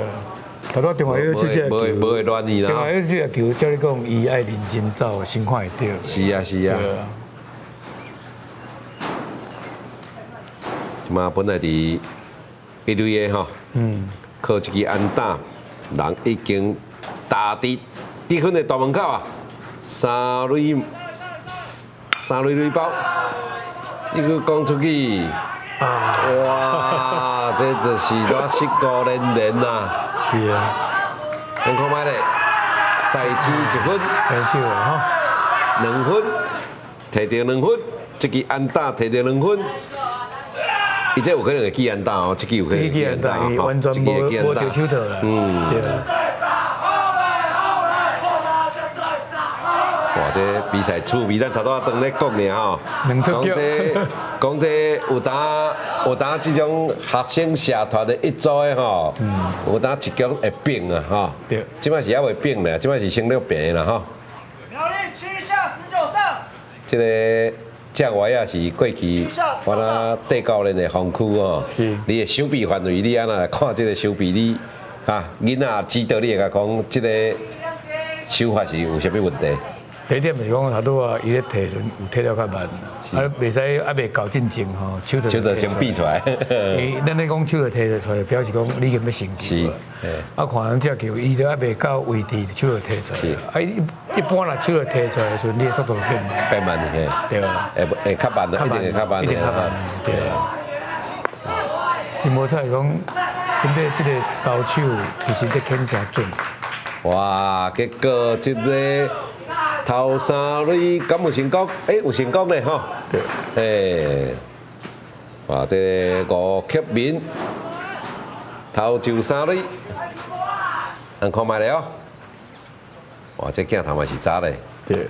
頭拄中華有這隻球，無會亂伊啦。中華有這隻球，照你講，伊愛認真走，先看會著。是啊是啊。這馬本來佇一壘的吼，靠一支安打，人已經打佇得分的大門口啊，三壘三壘壘包，這個講出去，哇，這就是賴失誤連連啊！是啊，咱看覓咧，再添一分，平手啊，兩分，摕著兩分，這支安打摕著兩分。伊這有可能會記安打哦，這支有可能會記安打，伊完全無著手套啦。對。哇，這比賽趣味，咱頭拄仔當咧講爾吼，講這講這有當有當這種學生社團的一組的吼，有當一局會變啊吼。對。這擺是猶未變咧，這擺是先了平啦吼。苗栗七下十九勝。這个。這我也是過去，我那戴教練的防區哦。你的守備範圍，你按怎來看這个守備？你哈囡仔指導你會共講，這个手法是有啥物問題？第一點就是講，頭拄仔伊咧提時陣有提了較慢，啊，袂使猶未到進前吼，手就手就先變出來。伊咱咧講手就提出來，表示講你已經欲成球。啊，看人這球，伊都猶未到位置，手就提出來。啊，一般若手就提出來的時陣，你的速度變慢。變慢嘿。對啊。會會較慢，一定會較慢。一定較慢，對。真無彩講，針對這个投手其實咧牽誠準。哇！結果這个頭三壘敢有成功？欸，有成功咧吼！對。欸，哇！這个吳克明投就三壘，咱看覓咧哦。哇！這鏡頭嘛是早咧。對。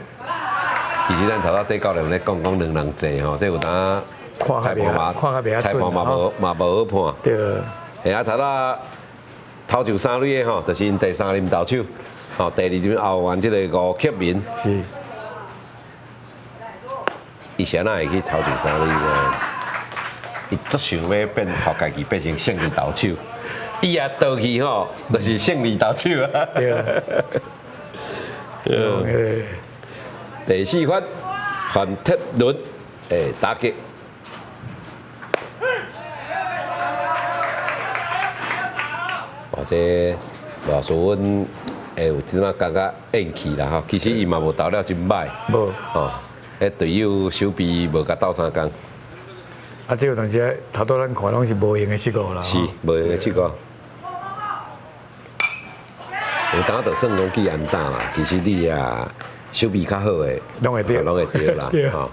其實咱頭拄底教練咧講講兩人坐吼，這有當裁判嘛，裁判嘛無嘛無好判。對。欸啊，頭拄投就三壘的吼，就是𪜶第三任投手，吼，第二任後援這个吳克明。是。伊是按怎會去投就三壘呢？伊足想欲變，予家己變成勝利投手。伊也倒去吼，就是勝利投手啊。對啊。第四發，范鐵倫的打擊。哇！這老師阮會有這馬感覺怨氣啦吼，其實伊嘛無投了真歹。無。吼，彼隊友守備無共鬥相共。啊，這有當時頭拄咱看攏是無閒的失誤啦。是無閒的失誤。有當就算講記安打啦，其實你啊守備較好的，攏會著，攏會著啦，吼。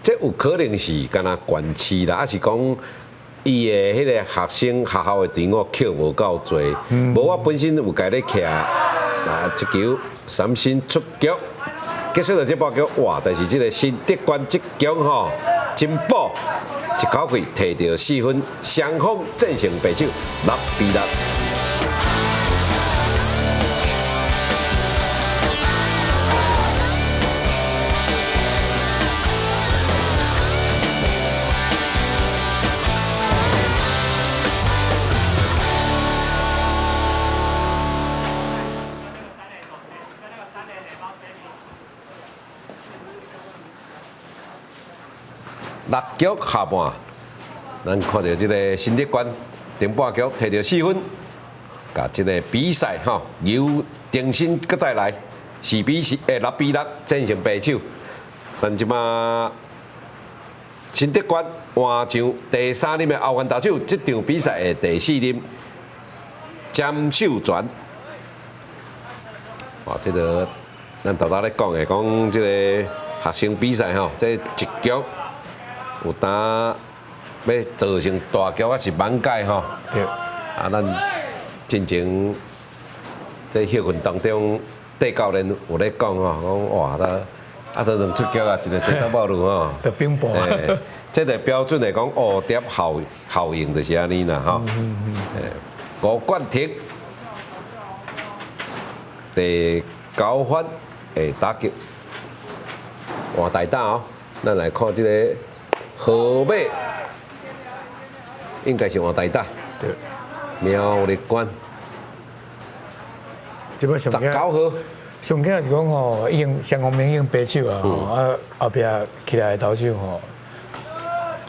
這有可能是敢若縣市啦，抑是講伊的彼个學生學校的隊伍扣無夠濟，無我本身有共咧徛，啊，這球三振出局，結束了這波局，哇！但是這个新德冠這局吼真補，一口氣摕著四分，雙方戰成平手，6比6。六局下半，咱看著這个新德冠頂半局摕著四分，共這个比賽吼由重新閣再來4比4，欸6比6戰成平手。咱這馬新德冠換上第三任的後援投手，這場比賽的第四任詹秀全。哇，這个咱頭頭咧講的，講這个學生比賽吼，這一局有當欲造成大局，抑是挽解吼。對。啊，咱進前這歇睏當中，戴教練有咧講吼，講哇，咱啊，都兩出局啊，一個地到暴露吼。就冰盤。這個標準來講，蝴蝶效應就是按呢啦吼。吳冠廷第九番會打擊換代打哦。咱來看這個號碼，應該是換代打。對。苗栗縣。19號。上緊是講吼，已經雙方面已經白手啊，吼啊後壁起來的投手吼，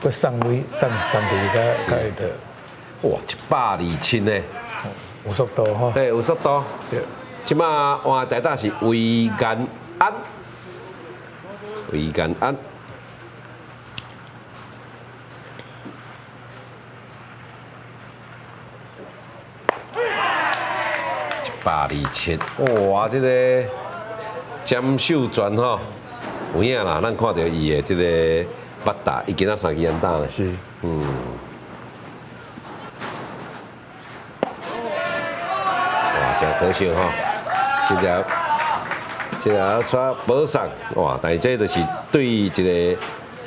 閣送位送送去較較會得。哇，127呢，有速度吼。嘿，有速度。對。這馬換代打是魏延安，魏延安。127，哇！這個詹秀全吼，有影啦，咱看著伊的這個バッタ，伊今仔三支安打咧。是。哇，真可惜吼，這個煞保送，哇！但是這就是對一個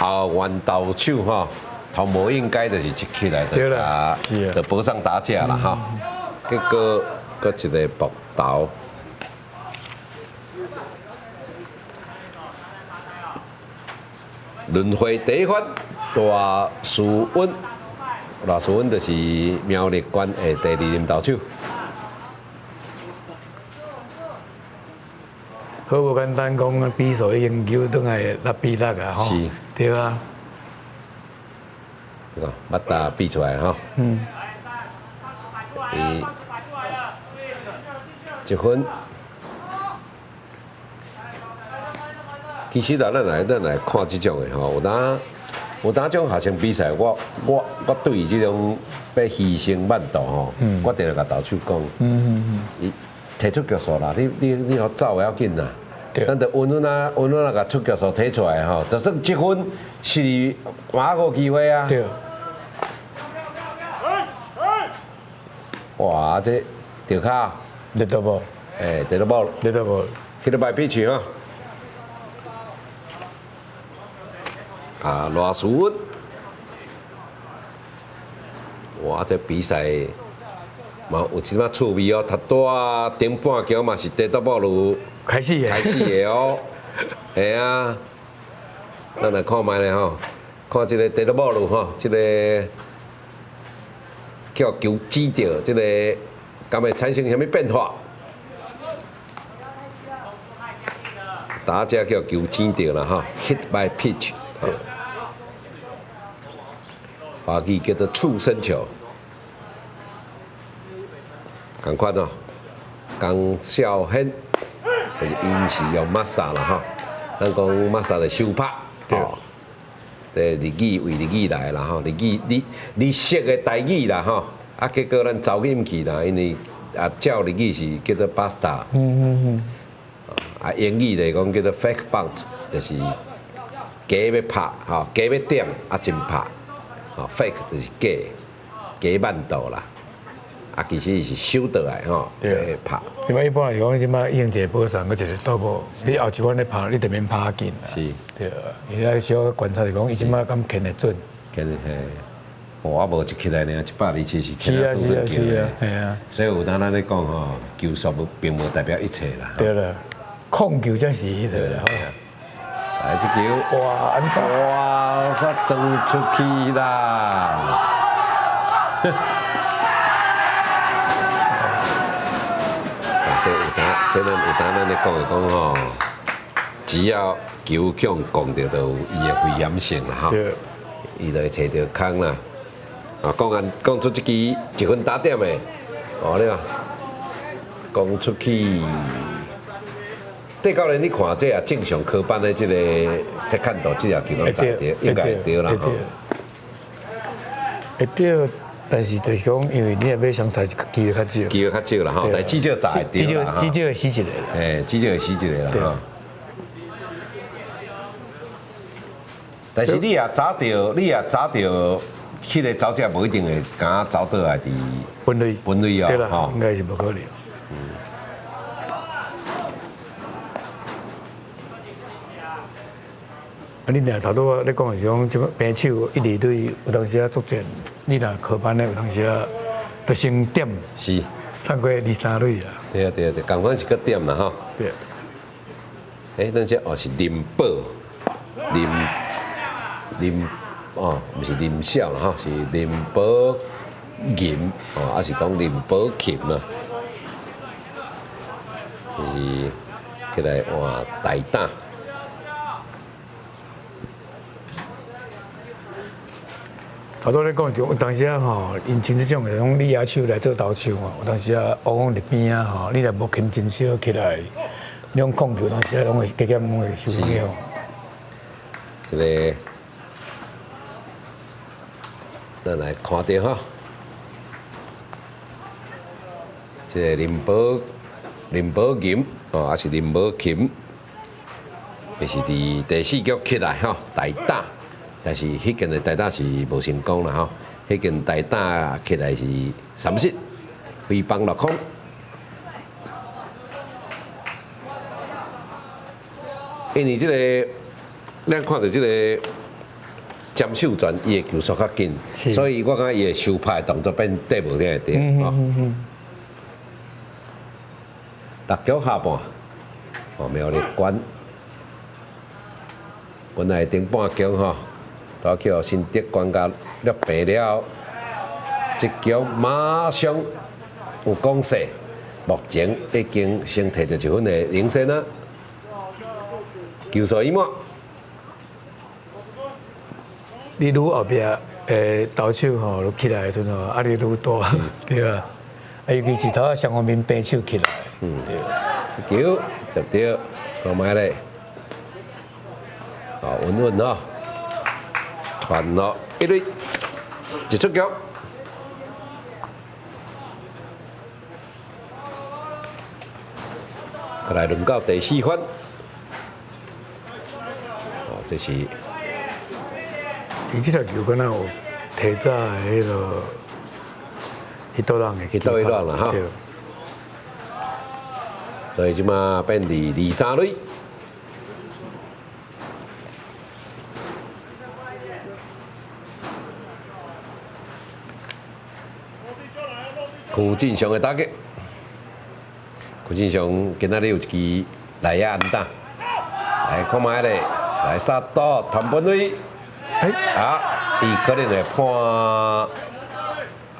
後援投手吼，頭無應該就是一起來就共就保送打者啦吼，結果。閣一個爆投，輪迴第一番大樹穩，大樹穩就是苗栗縣的第二任投手。好無簡單，講比數已經扭轉來6比6啊，吼，是，對啊。個バッタ比出來吼。伊。一分，其實啦，咱來看這種的吼，有當種學生比賽，我對這種欲犧牲慢度吼，我定定共投手講，伊提出局數啦，你予走會要緊啦，咱就穩穩啊穩穩啊，共出局數提出來吼，就算這分是嘛閣有機會啊。對。哇！這著跤。 Dead ball。欸，dead ball。 Dead ball。 Hit by pitch 哈。啊，賴書穩。哇，這比賽嘛有一點仔趣味哦。頭拄仔頂半局嘛是 dead ball 開始開始的哦。嘿啊，咱來看覓咧吼，看這個 dead ball 吼，這個叫球擊著這個。敢會產生啥物變化？打者叫球擊著啦吼，hit by pitch，華語叫做觸身球，仝款哦。江少軒，就是𪜶是用マサ啦吼，咱講マサ的手拍，哦，這日語為日語來啦吼，日語日日式的台語啦吼。啊，結果咱走入去啦，因為啊，照日語是叫做 buster，啊，英語來講叫做 fake bunt，就是假欲拍，吼，假欲點，啊真拍，吼，fake 就是假，假慢度啦，啊，其實是收倒來吼，對，拍。這擺一般來講，這擺用一個保送，閣一個倒步，你後一彎咧拍，你就免拍緊啦。是。對啊，伊愛小可觀察是講，伊這擺敢牽會準？牽嘿。我無一起來爾，127是起來輸出球的。所以有當咱咧講吼，球速並無代表一切啦。對啦，控球才是彼個啦。來這球，哇，安打，哇，煞撞出去啦！這有當，這咱有當咱咧講的講吼，只要球強講著，就有伊的危險性啦，吼。伊就會揣著空啦。啊，講完講出這支一分打點的，哦，你看，講出去。這教練，你看這啊正常科班的這個セカンド，這條球攏砸著，應該會對啦吼。會對，但是就是講，因為你若欲雙賽，機會較少。機會較少啦吼，但至少砸會著啦。至少會死一個啦。欸，至少會死一個啦吼。但是你若砸著，你若砸著，彼個走者無一定會敢走倒來佇本壘。本壘哦，吼，應該是無可能。你若頭拄仔咧講的是講，這個平手一二壘有當時啊作戰，你若靠扳的有當時啊，就先點，送過二三壘啊。對啊對啊對，仝款是閣點啦吼。對。咱這哦是林寶，林林哦，毋是林少啦吼，是林寶銀哦，抑是講林寶琴啊，是起來換大膽。頭拄咧講就有當時啊吼，𪜶像這種會講你野手來做投手吼，有當時啊，往往入邊啊吼，你若無勤真少起來，你講控球當時啊攏會加減攏會受影響。這个，咱來看著吼，這个林寶銀哦，抑是林寶琴，伊是佇第四局起來吼，大打。但是彼間的代打是無成功啦吼，彼間代打起來是三失，揮棒落空。因為這个，咱看著這个詹秀全，伊的球速較緊，所以我感覺伊的收拍的動作變得無啥會對吼。六局下半，哦，苗栗縣，本來頂半局吼。拄去予新竹縣共掠平了後，這局馬上有攻勢，目前已經先摕著一分的領先啦。球數已滿。你愈後壁的投手吼，愈起來的時陣吼，壓力愈大，對啊。啊，尤其是頭仔雙方面平手起來，對。球接著，看覓咧，哦，穩穩吼。傳落一壘，一出局，來輪到第四番。哦，這是。伊這粒球敢若有提早的彼个，彼倒人的。彼倒彼亂啦，哈。所以這馬變佇二三壘。柯進祥的打擊，柯進祥今仔日有一支內野安打，來看覓咧，來殺到傳本壘，啊，伊可能會判，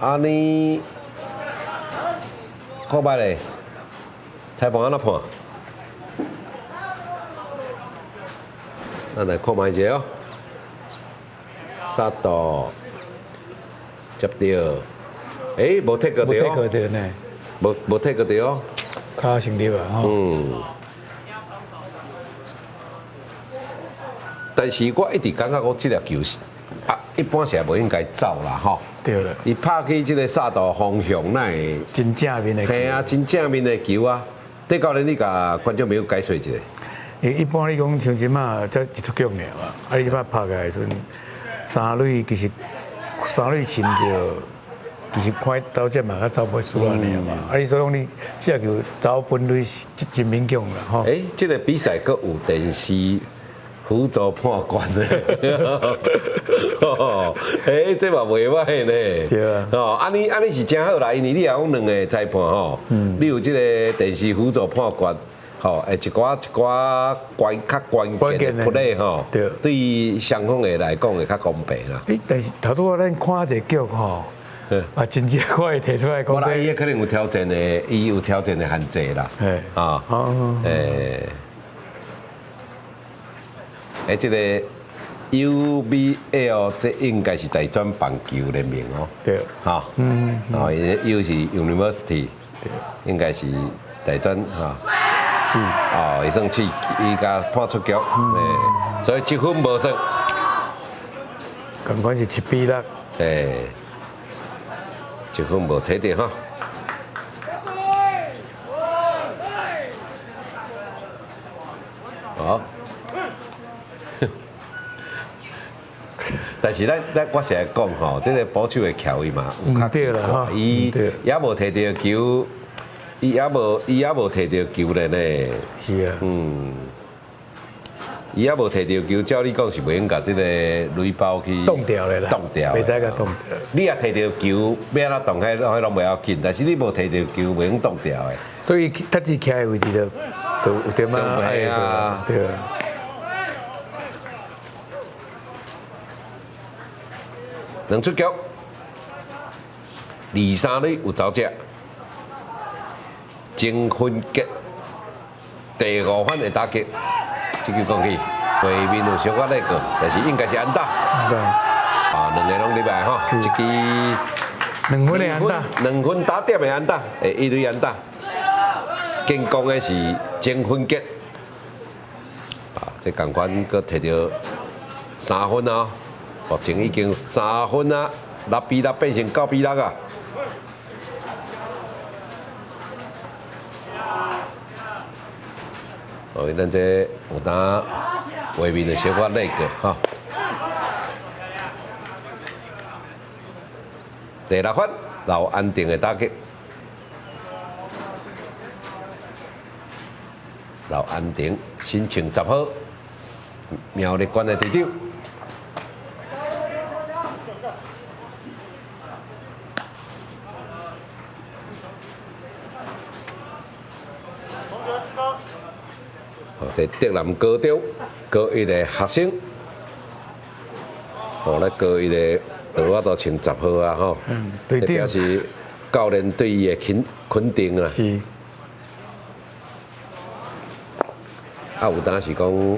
按呢，看覓咧，裁判按怎判？咱來看覓一下哦，殺到接著。欸，無踢過著哦，無踢過著哦，較成立啊，吼。但是我一直感覺講這粒球是啊，一般是也無應該走啦，吼。對啦。伊拍去這个殺道方向，哪會？真正面的球。嘿啊，真正面的球啊！戴教練，你共觀眾朋友解說一下。一般你講像這馬才一出局爾嘛，啊，你這馬拍起來的時陣，三壘其實三壘伸著。其實看投者嘛，較走袂輸按呢嘛。啊，你所以講你這球走本壘是真勉強啦，吼。欸，這个比賽閣有電視輔助判官呢？欸，這嘛袂䆀呢。對啊。哦，按呢按呢是真好啦，因為你若講兩个裁判吼，你有這个電視輔助判官，吼，會一寡一寡關較關鍵的 play 吼，對雙方的來講會較公平啦。欸，但是頭拄仔咱看這个局吼。啊，真正我會提出來講。無啦，伊可能有挑戰的，伊有挑戰的限制啦。啊，欸，欸，這个 UBL 這應該是大專棒球聯盟哦。對。哈。哦，伊 U 是 University。對。應該是大專哈。是。哦，伊算試，伊共判出局，欸，所以這分無算。仝款是7比6。欸。一分無摕著哈。好。但是咱咱我是來講吼，這个捕手的徛位嘛有較對啦，伊也無摕著球，伊也無摕著球咧呢。是啊。伊猶無提著球，照理講是袂用共這個壘包去擋掉的啦，擋掉。袂使共擋掉。你若提著球，欲按怎擋彼攏袂要緊，但是你無提著球，袂用擋掉的。所以他只徛的位置就有點仔係啊，對啊。兩出局，二三壘有走者，前分結第五番的打擊，這球講起，畫面有小可那個，但是應該是安打。啊，兩個攏入來吼，這支兩分的安打，兩分打點的安打，會一壘安打。進攻的是前分結，啊，這仝款閣提著3分啊，目前已經三分啊，6比6變成9比6啊。所以咱這有當畫面就小可那個吼。第六分，劉安定的打擊。劉安定新穿10號，苗栗縣的隊長。哦，這竹南高中高一的學生，哦，咧高一的就我都穿十號啊，吼，這表示教練對伊的肯定啦。是。啊，有當是講，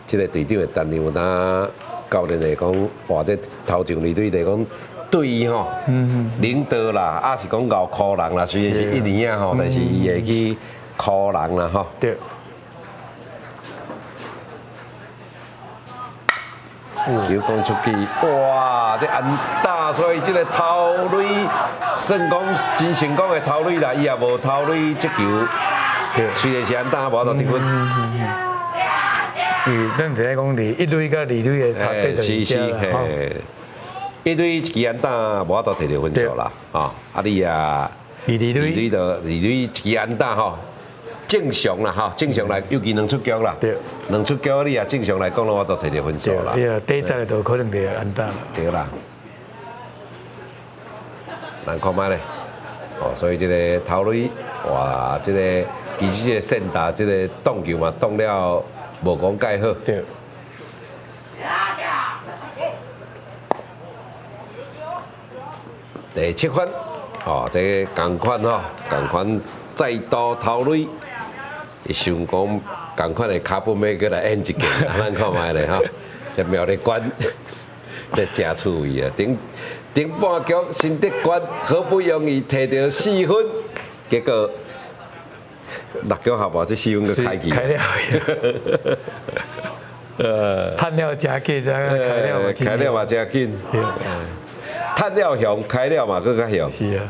這個隊長會擔任，有當教練會講，哇，這頭上二隊就講對伊吼，領導啦，啊是講𠢕箍人啦，雖然是一年仔吼，但是伊會去箍人啦，吼。對。球講出去，哇！這安打，所以這個頭壘算講真成功的頭壘啦，伊也無頭壘這球，雖然是安打，無法度得分。伊咱知影講，佇一壘佮二壘的差別就是這啦。嘿，一壘一支安打，無法度提著分數啦。吼，啊你啊，二壘二壘就二壘一支安打吼。正常啦，吼，正常來，尤其兩出局啦，兩出局你也正常來講，攏無法度提著分數啦。對啊，第一節就可能就安打啦。對啦，難看覓咧，哦，所以這個頭壘，哇，這個其實這個先打這個擋球嘛，擋了無講蓋好。對。第七分，哦，這個仝款吼，仝款再度頭壘。伊想講仝款的跤步欲閣來演一遍，咱看覓咧吼，這苗栗縣，這誠趣味啊！頂頂半局新竹縣好不容易提著四分，結果六局下半這四分閣開去。開了。趁了誠緊，開了開了嘛誠緊。趁了雄，開了嘛閣較雄。是啊。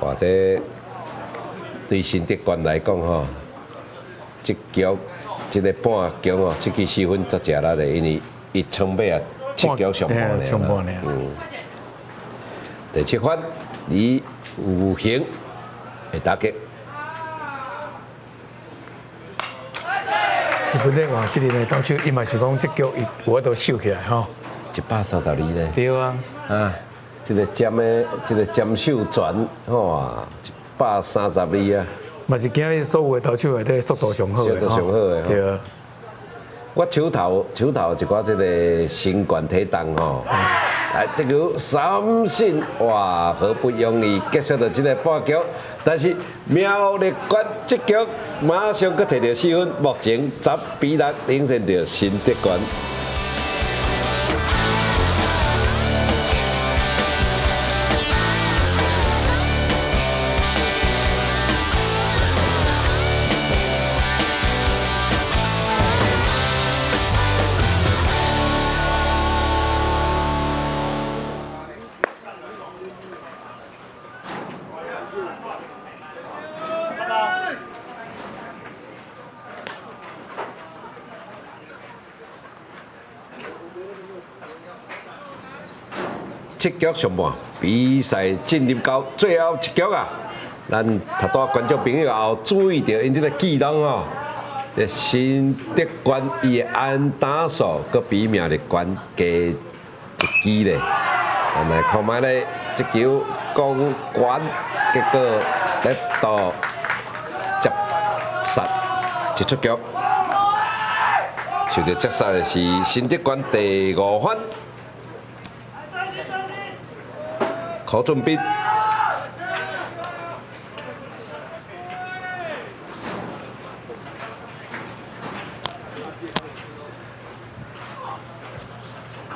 哇！這對新竹縣來講吼，這局這個半局哦，出去四分足食力的，因為伊倉尾啊七局上半爾。嗯。第七分，李有恒的打擊。伊本來話，這個投手伊嘛是講，這局伊有法度守起來吼。 132呢？對啊。啊。這個占的，這個占秀全，哇，132啊！嘛是今日所有的投手內底速度上好的，速度上好的，對啊。我手頭手頭一寡這個新冠體重吼，來這球三振，哇，好不容易結束著這個半局，但是苗栗縣這局馬上閣提著四分，目前10比6領先著新竹縣。七局上半，比賽進入到最後一局啊！咱頭拄觀眾朋友也有注意著𪜶這个記錄吼，新德縣伊的安打數閣比苗栗縣加一支咧。咱來看覓咧，這球降懸，結果咧到接殺一出局，受著接殺的是新德縣第五番，柯俊斌。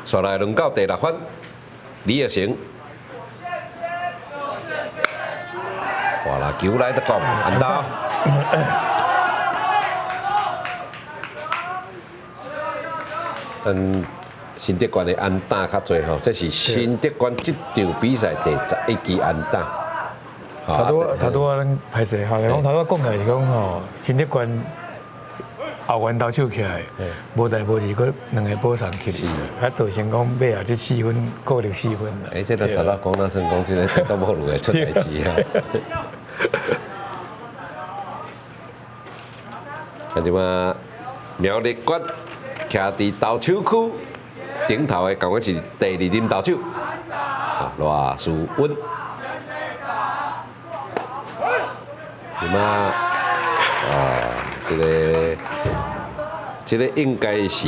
煞來輪到第六番，李玉成，哇啦，球來得講，安打。咱新德縣的安打較濟吼，這是新德縣這場比賽第十一支安打。頭拄頭拄仔咱歹勢吼，講頭拄仔講起來是講吼，新德縣後援投手起來，無代無誌，閣兩个保送去，啊造成講尾後這四分，顧慮四分啦。欸，這個頭拄講咱算講這个都無路會出代誌啊。啊，這馬苗栗縣徛佇投手區頂頭的，共款是第二任投手，啊，賴樹穩。這馬啊，這个這个應該是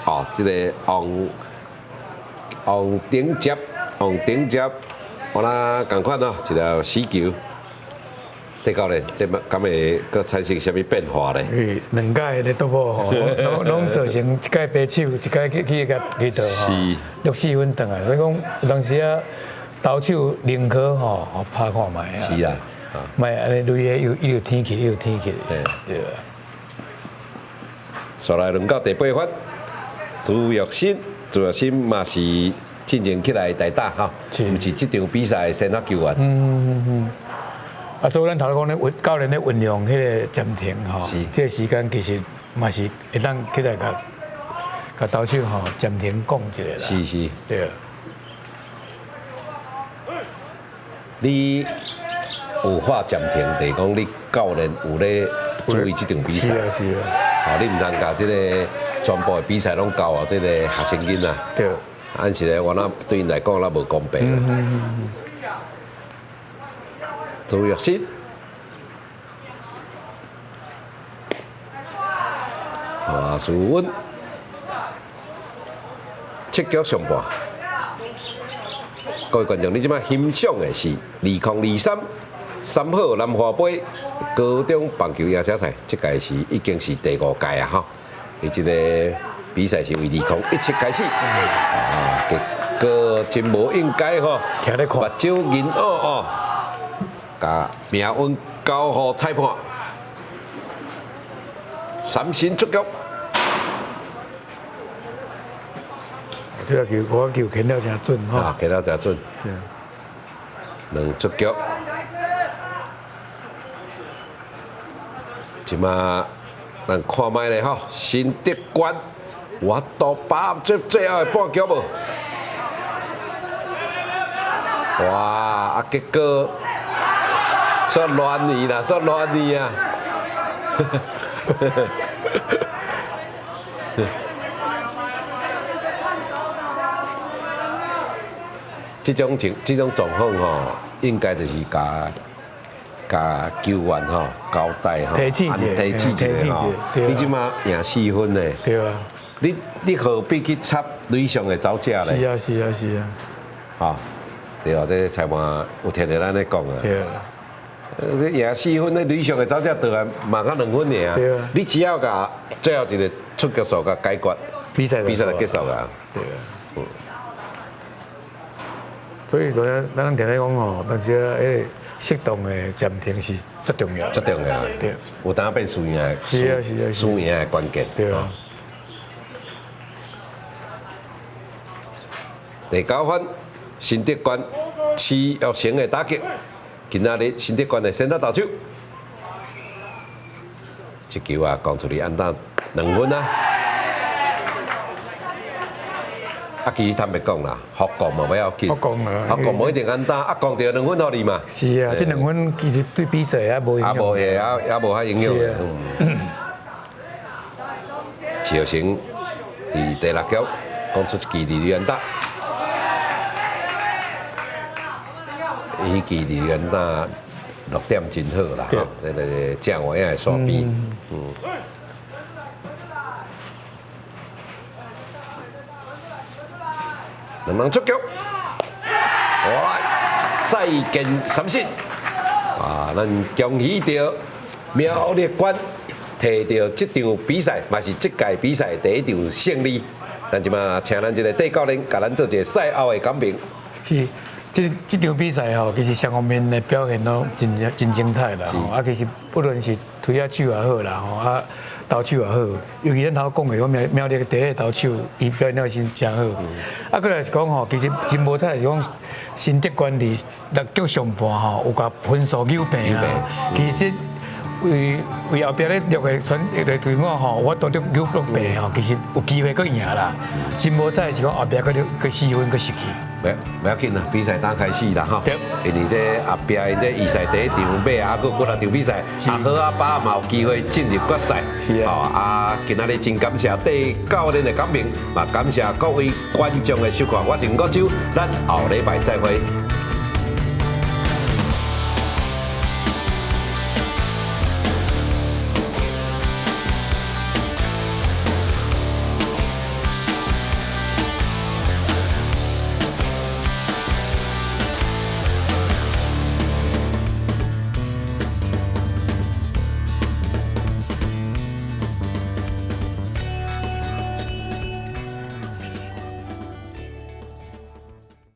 哦，這个王王頂接，王頂接，我那仝款哦，一條死球。這教練，這敢會閣產生啥物變化咧？欸，兩屆的都無吼，攏攏造成一屆白手，一屆去去共去倒吼，六四分轉來，所以講有當時啊，投手寧可吼拍看覓啊。是啊，莫按呢累个又又天氣又天氣，對啊。煞來輪到第八番，朱玉新，朱玉新嘛是進前起來代打吼，毋是這場比賽的先發球員。啊，所以咱頭拄講咧運教練咧運用彼个暫停吼，這个時間其實嘛是會當起來共共投手吼暫停講一下啦。是是。對。你有喊暫停，就是講你教練有咧注意這場比賽。是啊是啊。吼，你毋通共這个全部的比賽攏交予這个學生囡仔。對。按是咧，我那對𪜶來講，那無公平啦。朱玉新，啊，樹穩，七局上半，各位觀眾，你這擺欣賞的是2023三好南華杯高中棒球邀請賽，這屆是已經是第五屆啊！吼，伊這個比賽是為2017開始，啊，結果真無應該吼，目睭銀澳哦。共命運交予裁判，三振出局。這个球我球牽了誠準吼，啊，牽了誠準。對。兩出局。這馬咱看覓咧吼，新德縣有法度把握這最後的半局無？哇！啊，結果。煞亂去啦，煞亂去啊！這種情、這種狀況吼，應該就是共共球員吼交代吼，提醒一下，提醒一下吼。你這馬贏四分呢？對啊。你你何必去插壘上的走者咧？是啊，是啊，是啊。吼，對啊，這裁判有聽著咱咧講啊。對啊。贏四分，你壘上的走者倒來嘛才兩分爾。對啊。你只要共最後一个出局數共解決，比賽比賽就結束啊。對啊。所以說，咱定咧講吼，當時啊，彼個適當的暫停是足重要。足重要。對。有當變輸贏，是啊是啊，輸贏的關鍵。對啊。第九番，新德縣徐玉成的打擊。今仔日新德縣的先發投手，這球啊，講出去安打兩分啊！啊，其實坦白講啦，復攻嘛無要緊，復攻啊，復攻無一定簡單，啊，攻著兩分予你嘛。是啊，這兩分其實對比賽也無影響。也無會，也無遐影響。池浩成佇第六局講出一支二壘安打，彼支二壘安打落點真好啦，吼，那個正外仔的線邊，嗯。兩人出局，哇！再見三振，啊！咱恭喜著苗栗縣提著這場比賽，嘛是這屆比賽第一場勝利。咱這馬請咱這個戴教練共咱做一個賽後的講評。是，這場比賽吼，其實雙方面的表現攏真真精彩啦。啊，其實不論是推仔手也好啦，吼啊。投手也好，尤其咱頭講的，講苗栗第一個投手，伊表現了真誠好。啊，閣來是講吼，其實真無彩是講新竹縣佇六局上半吼，有共分數扭平啊。其實為為後壁咧六個選六個隊伍吼，有法度扭落平吼，其實有機會閣贏啦。真無彩是講後壁閣閣四分閣失去。無要緊啦，比賽剛開始啦吼。因為這後壁𪜶這預賽第一場尾啊，閣幾若場比賽，阿好阿爸嘛有機會進入決賽。吼啊，今仔日真感謝戴教練的講評，嘛感謝各位觀眾的收看。我是吳國洲，咱後禮拜再會。